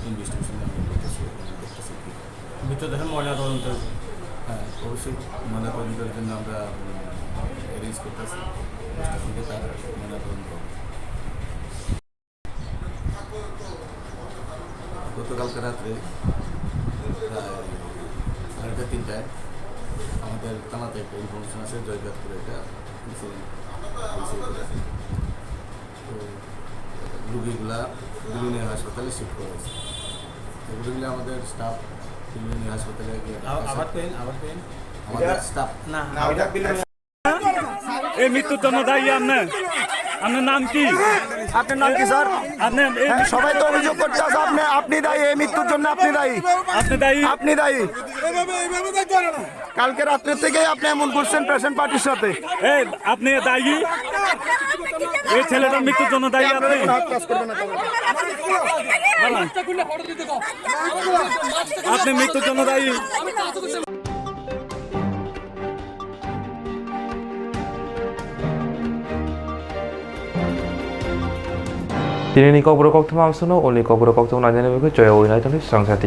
ইনভেস্টিগেশন আমরা করতেছি এবং দেখতেছি কি হয়। মৃতদেহের ময়নাতদন্ত? হ্যাঁ, অবশ্যই ময়নাতদন্তের জন্য আমরা অ্যারেঞ্জ করতেছি, ইনভেস্টিগেশনকে তার ময়নাতদন্ত। গতকালকে রাত্রে প্রায় সাড়ে তিনটায় আমাদের থানাতে একটা ইনফরমেশন আছে, জয়কাতপুরে একটা ইনসিডেন্ট হয়েছে। তো রুগীগুলা বিলোনিয়া হাসপাতালে শিফট করা হয়েছে। তো রুগীগুলো আমাদের স্টাফ বিলোনিয়া হাসপাতালে গিয়ে আবার পেন, আবার পেন। আমাদের স্টাফ না। এই মৃত্যুর জন্য দায়ী আপনি? আপনার নাম কি? আপনার নাম কি, স্যার? আপনি এই হ্যাঁ, সবাই তো অভিযোগ করতে আছে, আপনি, আপনি দায়ী, এই মৃত্যুর জন্য আপনি দায়ী। আপনি দায়ী? আপনি দায়ী। কালকে রাত্রে থেকেই আপনি এমন করছেন পেশেন্ট পার্টির সাথে। এই, আপনি দায়ী? এই ছেলেটার মৃত্যুর জন্য দায়ী আপনি? আপনি মৃত্যুর জন্য দায়ী। Tini ni kokborok koktwma amsono, uni kokborok koktwma nainani bagwi choya wi naitoni swrang sati.